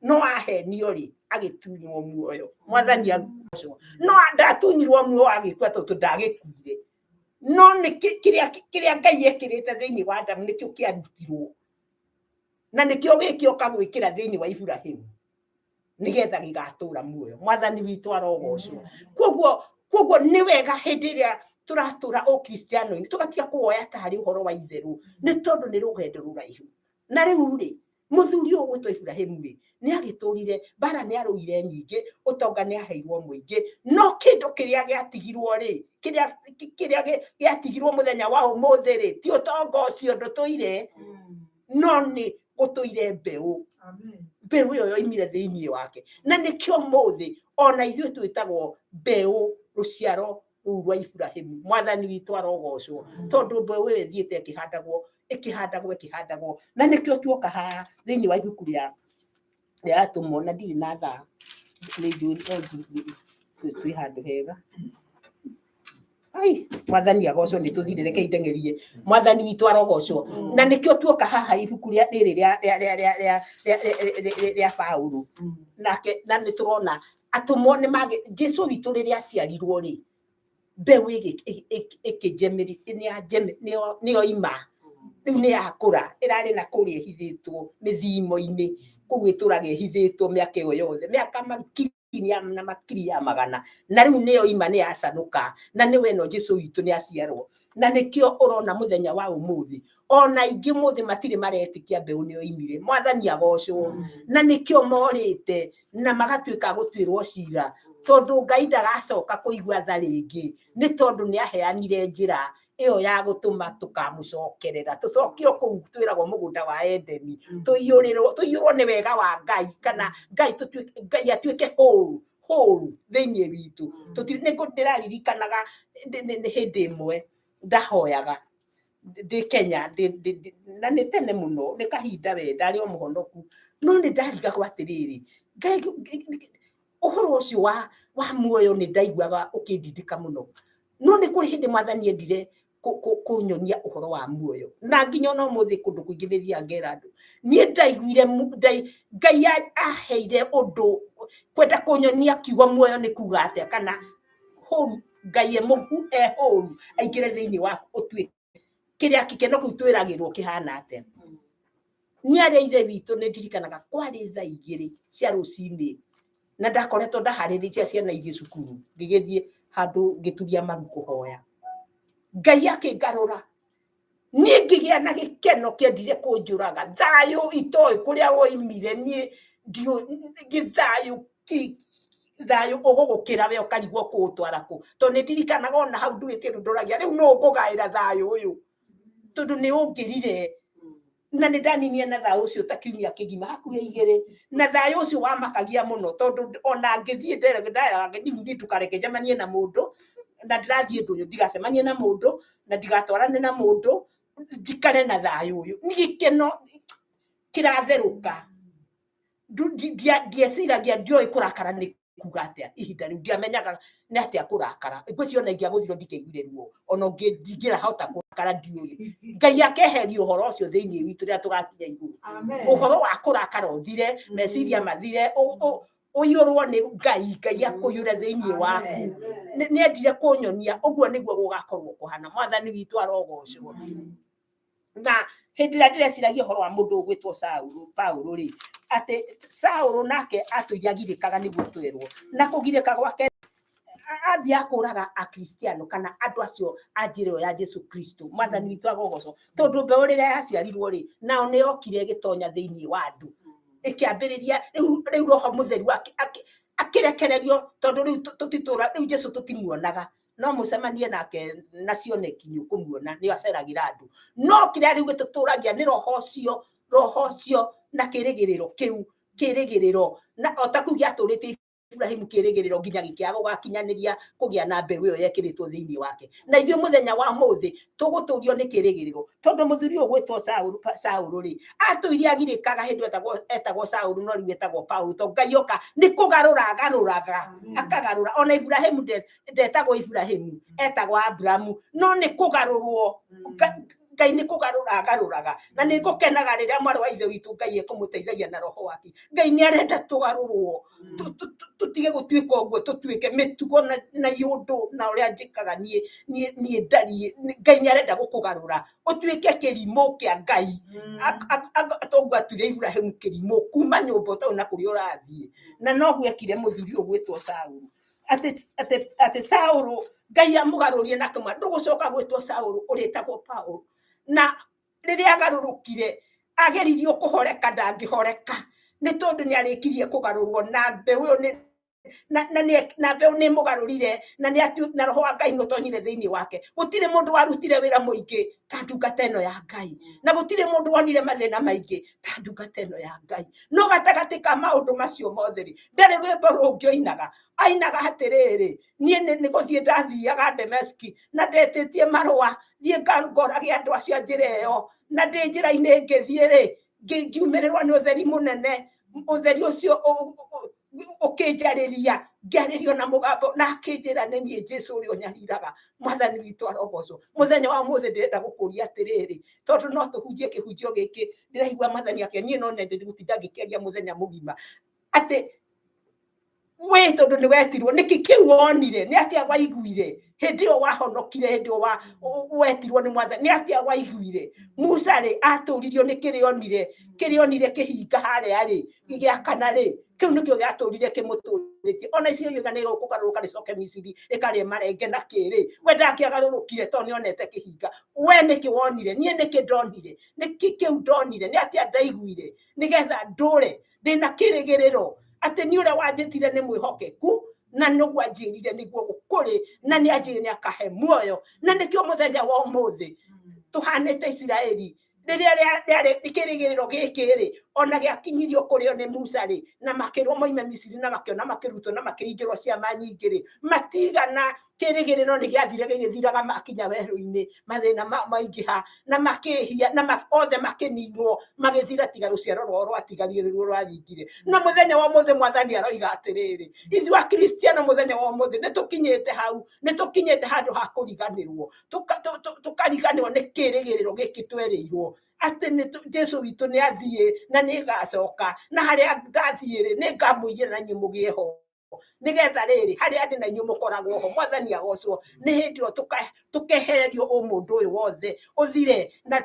Speaker 5: no ahenio rĩ agĩtunywo muoyo. Mwathani agocwo. No ndatunyirwo muoyo agĩkua tondũ ndagĩkuire, no nĩ kĩrĩa Ngai ekĩrĩte thĩinĩ wa Adamu nĩkĩo kĩarutirwo, na nĩkĩo gĩkĩoka gwĩkĩra thĩinĩ wa Ibrahimu nĩgetha gĩgatũra muoyo. Mwathani witũ arogocwo. Koguo nĩ wega hĩndĩ ĩrĩa tũratũra ũkristiano-inĩ tũgatiga kũwoya tarĩ ũhoro wa itherũ, nĩ tondũ nĩ rũgendo rũraihu. Na rĩu rĩ, mũthuri ũyũ ũgwĩtwo Ibrahimu rĩ, nĩ agĩtũrire, mbara nĩ arũire nyingĩ, ũtonga nĩ aheirwo mũingĩ, no kĩndũ kĩrĩa gĩatigirwo rĩ, kĩrĩa gĩatigirwo mũthenya wa ũmũthĩ rĩ, ti ũtonga ũcio ndũtũire, no nĩ gũtũire mbeũ. Mbeũ ĩyo yoimire thĩinĩ wake. Na nĩkĩo ũmũthĩ ona ithuĩ twĩtagwo mbeũ, rũciaro rũu rwa Ibrahimu. Mwathani witũ arogocwo, tondũ mbeũ ĩyo ĩthiĩte ĩkĩhandagwo, ĩkĩhandagwo, ĩkĩhandagwo. Na nĩkĩo tuoka haha thĩinĩ wa ibuku rĩa atũmwo, na ndirĩ na thaa, nĩ njũĩ twĩ handũ hega. Ai, Mwathani agocwo, nĩ tũthire, reke ndeng'erie. Mwathani witũ arogocwo. Na nĩkĩo tuoka haha ibuku rĩa rĩrĩ rĩa Paulo. Nake na nĩ tũrona atũmwo nĩ mage Jesu witũ rĩrĩa aciarirwo rĩ, mbeũ nĩyoima, rĩu nĩ yakũra, ĩrarĩ na kũrĩa ĩhithĩtwo mĩthimo-inĩ, kũu ĩtũraga ĩhithĩtwo mĩaka ĩyo yothe, mĩaka makiri na makiri ya magana, na rĩu nĩyoima, nĩ yacanũka, na nĩwe ĩno Jesu witũ nĩ aciarwo. Na nĩkĩo ũrona mũthenya wa ũmũthĩ ona aingĩ ũmũthĩ matirĩ maretĩkia mbeũ nĩyoimire. Mwathani agocwo. Na nĩkĩo morĩte na magatuĩka gũtuĩrwo cira, tondũ Ngai ndagacoka kũigua tha rĩngĩ, nĩ tondũ nĩ aheanire njĩra ĩyo ya gũtũma tũkamũcokerera, tũcokio kũu twĩragwo mũgũnda wa Edeni, tũiyũrwo nĩ wega wa Ngai, kana Ngai tũtuĩke, Ngai atuĩke whole, whole thĩinĩ witũ. Nĩ ndĩraririkanaga nĩ hĩndĩ ĩmwe ndahoyaga ndĩ Kenya, na nĩ tene mũno, nĩ kahinda we ndarĩ o mũhonoku, no nĩ ndarigagwo atĩrĩrĩ, Ngai, ũhoro ũcio wa muoyo nĩ ndaiguaga ũkĩndindĩka mũno. No nĩ kũrĩ hĩndĩ Mwathani endire kũnyonia ũhoro wa muoyo, na nginya ona ũmũthĩ kũndũ kũingĩ nĩ thiaga ngera andũ, niĩ ndaiguire Ngai aheire ũndũ kwenda kũnyonia kiugo muoyo nĩ kuga atĩa, kana hũru Ngai e mũhu, e hũru aingĩre thĩinĩ waku ũtuĩke kĩrĩa gĩkeno kĩu twĩragĩrwo kĩhana atĩa. Nĩ arĩa ithe witũ nĩ ndirikanaga kwarĩ thaa 2 cia rũcinĩ, na ndakoretwo ndaharĩrĩria ciana ithiĩ cukuru, ngĩgĩthiĩ handũ ngĩturia maru kũhoya. Ngai akĩngarũra, niĩ ngĩgĩa na gĩkeno kĩendire kũnjũraga, thayũ itoĩ kũrĩa woimire, niĩ ndiũĩ gĩthayũ thayũ ũgũgũkĩra we ũkarigwo kũũtwara kũ, tondũ nĩ ndirikanaga ona hau nduĩte rĩu ndoragia rĩu nũ ngũgaĩra thayũ ũyũ, tondũ nĩ ũngĩrire. Na nĩ ndaninie na thayũ ũcio ta kiumia kĩgima hakuhĩ 2, na thayũ ũcio wamakagia mũno, tondũ ona ngĩthiĩ nderaga niĩ ndũkareke njemanie na mũndũ, na ndĩrathiĩ ndũnyũ ndigacemanie na mũndũ, Na ndigatwarane na mũndũ, njikare na thayũ ũyũ. Nĩ gĩkeno kĩratherũka. Ndieciragia, ndioĩ kũrakara nĩ kuga atĩa ihinda rĩu, ndiamenyaga nĩ atĩa kũrakara. Ngwĩciria ona ingĩagũthirwo ndingĩaiguire ruo, ona ndingĩrahota kũrakara, ndiũĩ. Ngai akeheria ũhoro ũcio thĩinĩ witũ rĩrĩa tũgakinya igũrũ. Ũhoro wa kũrakara ũthire, meciria mathire, ũiyũrwo nĩ Ngai, Ngai akũiyũre thĩinĩ waku. Nĩ endire kũnyonia ũguo nĩguo gũgakorwo kũhana. Mwathani witũ arogocwo. Na hĩndĩ ĩrĩa ndĩreciragia ũhoro wa mũndũ ũgwĩtwo Saũlũ, Paũlũ rĩ, atĩ Saũlũ nake atũire agirĩkaga nĩguo twerwo, na kũgirĩka gwake athiĩ akũraga Akristiano kana andũ acio a njĩra ĩyo ya Jesu Kristo. Mwathani witũ agogocwo, tondũ mbeũ rĩrĩa yaciarirwo rĩ, nao nĩ yokire ĩgĩtonya thĩinĩ wa andũ, ĩkĩambĩrĩria rĩu Roho Mũtheru akĩrekererio, tondũ rĩu tũtitũra rĩu Jesu tũtimuonaga, no mũcemanie nake na cioneki nĩ ũkũmuona, nĩ aceragĩra andũ. No kĩrĩa rĩu gĩtũtũragia nĩ roho ũcio, roho ũcio na kĩrĩgĩrĩro kĩu, kĩrĩgĩrĩro na o ta kĩu gĩatũrĩte Ibrahimu kĩrĩgĩrĩro nginya gĩkĩaga gũgakinyanĩria kũgĩa na mbeũ ĩyo yekĩrĩtwo thĩinĩ wake. Na ithuĩ mũthenya wa mũthĩ tũgũtũrio nĩ kĩrĩgĩrĩro, tondũ mũthuri ũyũ ũgwĩtwo Saũlũ rĩ, atũire agirĩkaga hĩndĩ etagwo Saũlũ, no rĩu etagwo Paũlũ, tondũ Ngai oka nĩ kũgarũra agarũraga, akagarũra. Ona Ibrahimu ndetagwo Ibrahimu, etagwo Abrahamu, no nĩ kũgarũrwo Ngai nĩ kũgarũra agarũraga. Na nĩ ngũkenaga rĩrĩa mwarĩ wa ithe witũ Ngai ekũmũteithagia na roho wake. Ngai nĩ arenda tũgarũrwo, tũtige gũtuĩka ũguo, tũtuĩke mĩtugo na iũndũ na ũrĩa njĩkaga niĩ, niĩ ndariĩ. Ngai nĩ arenda gũkũgarũra ũtuĩke kĩrimũ kĩa Ngai, toguo atuire Ibrahimu kĩrimũ kuma nyũmba ũtarĩ na kũrĩa ũrathiĩ. Na noguo ekire mũthuri ũyũ ũgwĩtwo Saũlũ, atĩ Saũlũ Ngai amũgarũrie na akĩmwĩra ndũgũcoka gwĩtwo Saũlũ, ũrĩtagwo Paũlũ. Na rĩrĩa agarũrũkire, ageririo kũhoreka, ndangĩhoreka, nĩ tondũ nĩ arĩkirie kũgarũrwo na mbeũ ĩyo nĩ na na nĩ na mbeũ nĩ mũgarũrire, na nĩ na roho wa Ngai nĩ ũtonyire thĩinĩ wake. Gũtirĩ mũndũ warutire wĩra mũingĩ ta ndungata ĩno ya Ngai, na gũtirĩ mũndũ wonire mathĩna maingĩ ta ndungata ĩno ya Ngai. No gatagatĩ ka maũndũ macio mothe rĩ, ndarĩ rwĩmbo rũngĩ oinaga. Ainaga atĩrĩrĩ, niĩ nĩ gũthiĩ ndathiaga Dameski na ndetĩtie marũa thiĩ ngorage andũ acio a njĩra ĩyo, na ndĩ njĩra-inĩ ngĩthiĩ rĩ, ngiumĩrĩrwo nĩ ũtheri mũnene, ũtheri ũcio ũkĩnjarĩria, ngĩarĩrio na mũgambo na akĩnjĩra nĩ niĩ Jesu ũrĩa ũnyariraga. Mwathani witũ arogocwo. Mũthenya wa ũmũthĩ ndĩrenda gũkũria atĩrĩrĩ, tondũ no tũhunjie kĩhunjio gĩkĩ, ndĩraigua Mwathani akĩ niĩ no nyende gũtinda ngĩkĩaria mũthenya mũgima, atĩ we tondũ nĩ wetirwo, nĩkĩ kĩu wonire? Nĩ atĩa waiguire hĩndĩ ĩyo wahonokire, hĩndĩ ĩyo wetirwo nĩ Mwathani? Nĩ atĩa waiguire? Musa rĩ, atũririo nĩ kĩrĩa onire, kĩrĩa onire kĩhinga harĩa rĩ, gĩakana rĩ, kĩu nĩkĩo gĩatũrire kĩmũtũrĩtie. Ona Isiraeli nĩ gũkũgarũrũka rĩcoke Misiri ĩkarĩe marenge na kĩrĩ, we ndangĩagarũrũkire tondũ nĩ onete kĩhinga. We nĩkĩ wonire? Niĩ nĩkĩ ndonire? Nĩkĩ kĩu ndonire? Nĩ atĩa ndaiguire nĩgetha ndũre ndĩna kĩrĩgĩrĩro atĩ nĩ ũrĩa wanjĩtire nĩ mwĩhokeku, na nĩguo anjĩrire nĩguo gũkũrĩ, na nĩ anjĩrire nĩ akahe muoyo? Na nĩkĩo mũthenya wa ũmũthĩ tũhanĩte Isiraeli rĩrĩa rĩarĩ kĩrĩgĩrĩro gĩkĩ rĩ, ona gĩakinyirio kũrĩo nĩ Musa rĩ, na makĩrwo moime Misiri, na makĩona makĩrutwo na makĩringĩrwo ciama nyingĩ rĩ, matigana kĩrĩgĩrĩro nĩ gĩathire gĩgĩthiraga makinya werũ-inĩ, mathĩna maingĩha na makĩhia na othe makĩninwo magĩthira, tiga rũciaro rwao rwatigarire nĩruo rwaringire. Na mũthenya wa ũmũthĩ Mwathani aroiga atĩrĩrĩ, ithuĩ Akristiano mũthenya wa ũmũthĩ nĩ tũkinyĩte hau, nĩ tũkinyĩte handũ ha kũriganĩrwo, tũkariganĩrwo nĩ kĩrĩgĩrĩro gĩkĩ twerĩirwo atĩ nĩ Jesu witũ nĩ athiĩ na nĩ gacoka, na harĩa ndathiĩ rĩ, nĩ ngamũiyĩra na inyuĩ mũgĩe ho, nĩgetha rĩrĩ harĩa ndĩ na inyuĩ mũkoragwo ho. Mwathani agocwo. Nĩ hĩndĩ ĩyo tũkehererio ũmũndũ ũyũ wothe ũthire na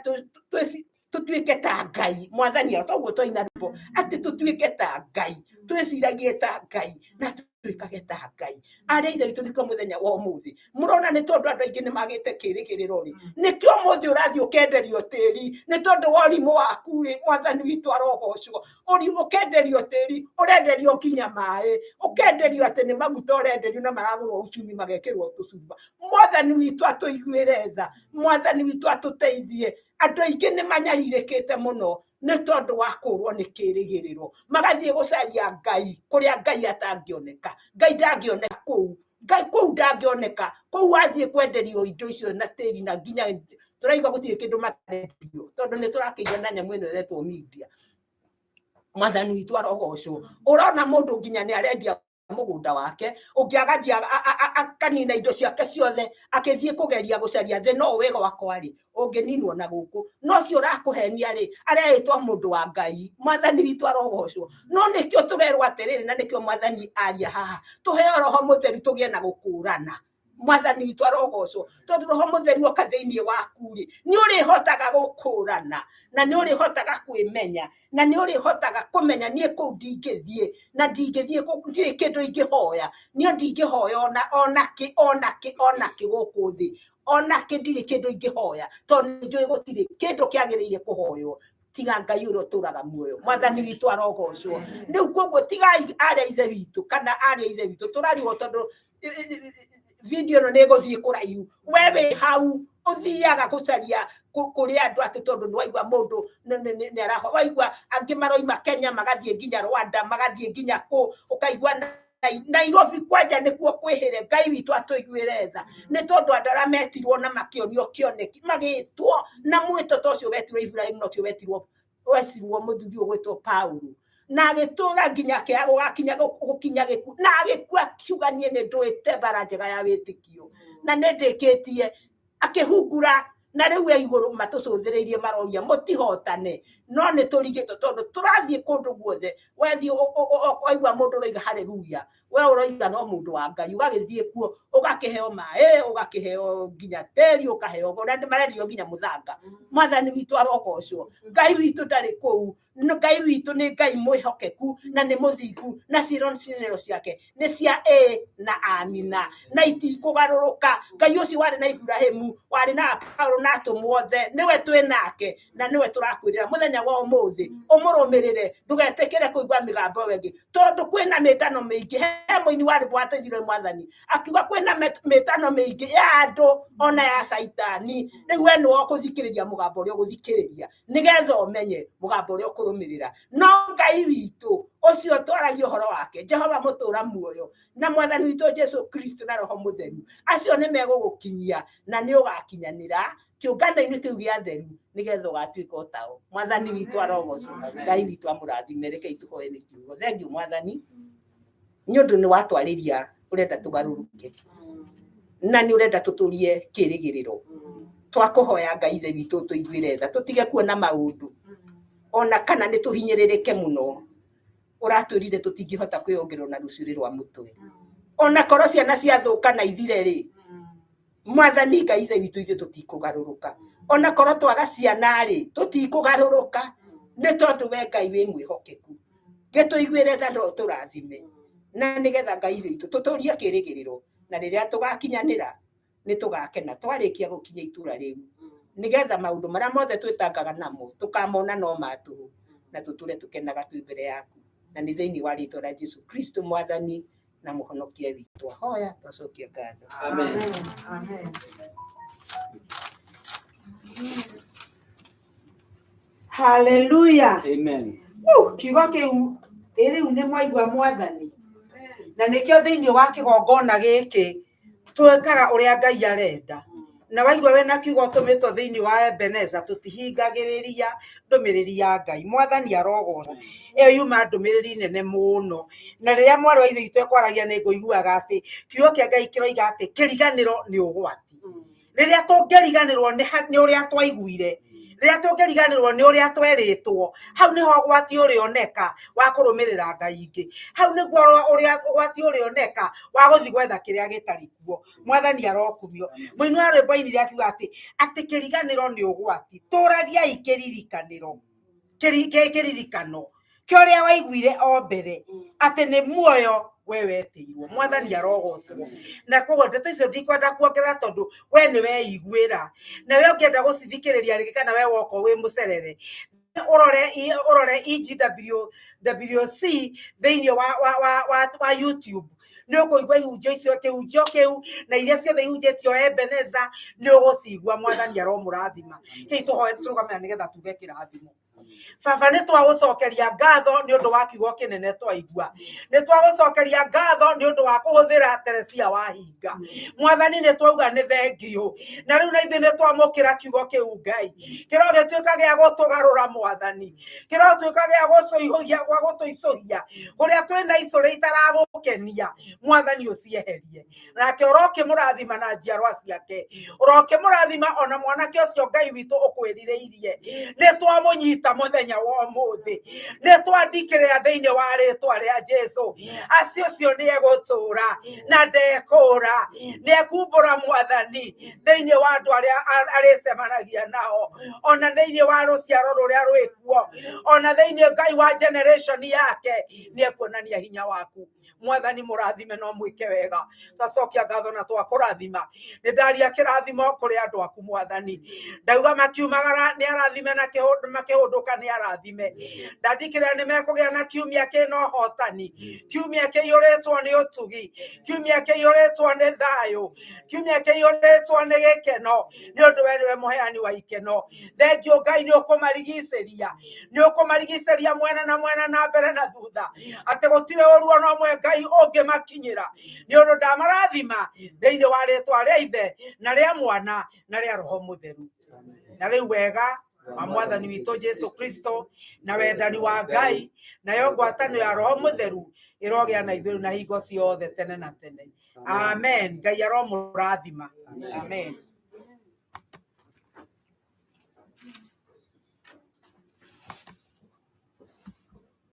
Speaker 5: tũtuĩke ta Ngai. Mwathani, toguo twaina rwĩmbo atĩ tũtuĩke ta Ngai, twĩciragie ta Ngai na twĩkage ta Ngai. Arĩa ithe witũ, nĩkĩo mũthenya wa ũmũthĩ mũrona nĩ tondũ andũ aingĩ nĩ magĩte kĩrĩgĩrĩro rĩ, nĩkĩo ũmũthĩ ũrathiĩ ũkenderio tĩri nĩ tondũ wa ũrimũ waku rĩ. Mwathani witũ arogocwo. Ũri ũkenderio tĩri, ũrenderio nginya maĩ, ũkenderio atĩ nĩ maguta ũrenderio na maragũrwo uchumi magekĩrwo tũcuba. Mwathani witũ atũiguĩre tha, Mwathani witũ atũteithie. Andũ aingĩ nĩ manyarirĩkĩte mũno nĩ tondũ wa kũrwo nĩ kĩrĩgĩrĩro, magathiĩ gũcaria Ngai kũrĩa Ngai atangĩoneka. Ngai ndangĩoneka kũu. Ngai kũu ndangĩoneka, kũu wathiĩ kwenderio indo icio na tĩri na nginya tũraigua gũtirĩ kĩndũ matarendio tondũ nĩ tũrakĩigua na nyamũ ĩno ĩretwo media. Mwathani witũ arogocwo. Ũrona mũndũ nginya nĩ arendia mũgũnda wake, ũngĩ agathiĩ akanina indo ciake ciothe akĩthiĩ kũgeria gũcaria thĩ no wĩ gwakwa rĩ, ũngĩninwo na gũkũ. No ũcio ũrakũhenia rĩ, areĩtwo mũndũ wa Ngai. Mwathani witũ arogocwo. No nĩkĩo tũrerwo atĩrĩrĩ, na nĩkĩo Mwathani aria haha, tũheo Roho Mũtheru tũgĩe na gũkũrana. Mwathani witũ arogocwo, tondũ Roho Mũtheru oka thĩinĩ waku rĩ, nĩ ũrĩhotaga gũkũrana, na nĩ ũrĩhotaga kwĩmenya, na nĩ ũrĩhotaga kũmenya niĩ kũu ndingĩthiĩ, na ndingĩthiĩ kũu, ndirĩ kĩndũ ingĩhoya, niĩ ndingĩhoya ona kĩ, ona kĩ, ona kĩ gũkũ thĩ, ona kĩ ndirĩ kĩndũ ingĩhoya, tondũ nĩ njũĩ gũtirĩ kĩndũ kĩagĩrĩire kũhoywo tiga Ngai ũrĩa ũtũraga muoyo. Mwathani witũ arogocwo. Rĩu koguo tigai arĩa ithe witũ kana arĩa ithe witũ tũrariwo, tondũ video ĩno nĩ ĩgũthiĩ kũraihu. We wĩ hau ũthiaga gũcaria kũrĩ andũ atĩ tondũ nĩ waigua mũndũ nĩ araho, waigua angĩ maroima Kenya magathiĩ nginya Rwanda, magathiĩ nginya kũ, ũkaigua Nairobi kwanja nĩkuo kwĩhĩre. Ngai witũ atũiguĩre tha, nĩ tondũ andũ arĩa metirwo na makĩonio kĩoneki, magĩtwo na mwĩto ta ũcio wetirwo Ibrahim, na ũcio wetirwo wecirwo mũthuri ũgwĩtwo Paulo, na agĩtũra nginya akĩaga gũgakinya gũkinya gĩkuũ, na agĩkua akiuga niĩ nĩ ndũĩte mbara njega ya wĩtĩkio na nĩ ndĩkĩtie, akĩhungura na rĩu e igũrũ matũcũthĩrĩirie maroria mũtihotane. No nĩ tũrigĩtwo tondũ tũrathiĩ kũndũ guothe, wethiĩ waigua mũndũ ũroiga haleluya, we ũroiga no mũndũ wa Ngai, ũgagĩthiĩ kuo ũgakĩheo maĩ, ũgakĩheo nginya tĩri, ũkaheo ũrĩa marendio nginya mũthanga. Mwathani witũ arogocwo. Ngai witũ ndarĩ kũu. Ngai witũ nĩ Ngai mwĩhokeku na nĩ mũthingu, na ciĩranĩro ciake nĩ cia ĩ na amina, na itikũgarũrũka. Ngai ũcio warĩ na Ibrahimu, warĩ na Paulo na atũmwo othe, nĩwe twĩ nake na nĩwe tũrakwĩrĩra mũthenya wa ũmũthĩ ũmũrũmĩrĩre. Ndũgetĩkĩre kũigua mĩgambo ĩyo ĩngĩ, tondũ kwĩna mĩtano mĩingĩ. He mũini wa rwĩmbo wateithirwo nĩ Mwathani akiuga kwĩna mĩtano mĩingĩ ya andũ ona ya Caitani. Rĩu we nĩwe ũkũthikĩrĩria mũgambo ũrĩa ũgũthikĩrĩria, nĩgetha ũmenye mũgambo ũrĩa ũkũrũmĩrĩra. No Ngai witũ ũcio twaragia ũhoro wake, Jehova mũtũra muoyo, na Mwathani witũ Jesu Kristo na Roho Mũtheru, acio nĩ megũgũkinyia na nĩ ũgakinyanĩra kĩũngano-inĩ kĩu gĩa theru, nĩgetha ũgatuĩka o tao. Mwathani witũ arogocwo. Ngai witũ amũrathime. Rekei tũhoe nĩ kiugo. Thengiũ Mwathani, nĩ ũndũ nĩ watwarĩria ũrenda tũgarũrũke, na nĩ ũrenda tũtũrie kĩrĩgĩrĩro. Twakũhoya Ngai ithe witũ tũiguĩre tha, tũtige kuona maũndũ ona kana nĩ tũhinyĩrĩrĩke mũno. Ũratwĩrire tũtingĩhota kwĩyongerera na rũcuĩrĩ rwa mũtwe, ona korwo ciana ciathũka na ithire rĩ, Mwathani Ngai ithe witũ ithuĩ tũtikũgarũrũka. Ona korwo twaga ciana rĩ, tũtikũgarũrũka, nĩ tondũ we Ngai wĩ mwĩhokeku. Gĩtũiguĩre tha na ũtũrathime, na nĩgetha Ngai ithe witũ tũtũrie kĩrĩgĩrĩro, na rĩrĩa tũgakinyanĩra nĩ tũgakena twarĩkia gũkinya itũra rĩu, nĩgetha maũndũ marĩa mothe twĩtangaga namo tũkamona no ma tũhũ, na tũtũre tũkenaga twĩ mbere yaku. Na nĩ thĩinĩ wa rĩtwa rĩa Jesu Kristo Mwathani na Mũhonokia witũ ahoya twacokia ngatho.
Speaker 6: Amen.
Speaker 1: Amen. Hallelujah.
Speaker 6: Amen.
Speaker 1: Woo, kiugo kĩu ĩ rĩu nĩ mwaigua Mwathani, na nĩkĩo thĩinĩ wa kĩgongona gĩkĩ twĩkaga ũrĩa Ngai arenda. Na waigua wĩna kiugo ũtũmĩtwo thĩinĩ wa Ebeneza, tũtihingagĩrĩria ndũmĩrĩri ya Ngai. Mwathani arogocwo. Ĩyo yuma ndũmĩrĩri nene mũno. Na rĩrĩa mwarĩ wa ithe witũ ekwaragia nĩ ngũiguaga atĩ kiugo kĩa Ngai kĩroiga atĩ kĩriganĩro nĩ ũgwati. Rĩrĩa tũngĩriganĩrwo nĩ ũrĩa twaiguire, rĩrĩa tũngĩriganĩrwo nĩ ũrĩa twerĩtwo, hau nĩho ũgwati ũrĩoneka wa kũrũmĩrĩra Ngai ingĩ. Hau nĩguo ũrĩa ũgwati ũrĩoneka wa gũthiĩ gwetha kĩrĩa gĩtarĩ kuo. Mwathani arokumio. Mũini wa rwĩmbo ainire akiuga atĩ kĩriganĩro nĩ ũgwati. Tũragiai kĩririkanĩro, kĩririkano kĩa ũrĩa waiguire o mbere atĩ nĩ muoyo we wetĩirwo. Mwathani arogocwo. Na koguo ndeto icio ndikwenda kuongerera, tondũ we nĩ weiguĩra, na we ũngĩenda gũcithikĩrĩria rĩngĩ, kana we woka wĩ mũcerere, ũrore EGWWC thĩinĩ wa YouTube, nĩ ũkũigua ihunjio icio, kĩhunjio kĩu na iria ciothe ihunjĩtio Ebeneza nĩ ũgũcigua. Mwathani aromũrathima. Kĩi tũhoe tũrũgame na nĩgetha tuge kĩrathimo. Baba, nĩ twagũcokeria ngatho nĩ ũndũ wa kiugo kĩnene twaigua. Nĩ twagũcokeria ngatho nĩ ũndũ wa kũhũthĩra Teresia Wahinga. Mwathani, nĩ twauga nĩ thengiũ, na rĩu na ithuĩ nĩ twamũkĩra kiugo kĩu. Ngai, kĩrogĩtuĩka gĩa gũtũgarũra. Mwathani, kĩrotuĩka gĩa gũcũihũgia, gwa gũtũicũhia kũrĩa twĩna icũrĩ itaragũkenia. Mwathani, ũcieherie. Nake ũrokĩmũrathima na njiarwa ciake, ũrokĩmũrathima ona mwanake ũcio. Ngai witũ ũkwĩrirĩirie, nĩ twamũnyita mũthenya wa ũmũthĩ, nĩ twandikĩrĩa thĩinĩ wa rĩtwa rĩa Jesu. Acio ũcio nĩ egũtũra na ndekũra, nĩ ekumbũra Mwathani thĩinĩ wa andũ arĩa arĩcemanagia nao, ona thĩinĩ wa rũciaro rũrĩa rwĩkuo, ona thĩinĩ, Ngai, wa generation yake, nĩ ekuonania hinya waku. Mwathani, mũrathime no mwĩke wega. Twacokia ngatho na twakũrathima. Nĩ ndaria kĩrathimo kũrĩ andũ aku. Mwathani, ndauga makiumagara nĩ arathime, na makĩhũndũka nĩ arathime. Ndandikĩrĩra nĩ mekũgĩa na kiumia kĩna ũhotani, kiumia kĩiyũrĩtwo nĩ ũtugi, kiumia kĩiyũrĩtwo nĩ thayũ, kiumia kĩiyũrĩtwo nĩ gĩkeno, nĩ ũndũ we nĩwe mũheani wa ikeno. Thengiũ Ngai, nĩ ũkũmarigicĩria, nĩ ũkũmarigicĩria mwena na mwena, na mbere na thutha, atĩ gũtirĩ ũru ona ũmwe, Ngai, ũngĩmakinyĩra. Nĩ ũndũ ndamarathima thĩinĩ wa rĩtwa rĩa Ithe na rĩa Mwana na rĩa Roho Mũtheru. Na rĩu wega wa Mwathani witũ Jesu Kristo, na wendani wa Ngai, nayo ngwatanĩro ya Roho Mũtheru ĩrogĩa na ithuĩ na hingo ciothe, tene na tene. Amen. Ngai aromũrathima. Amen.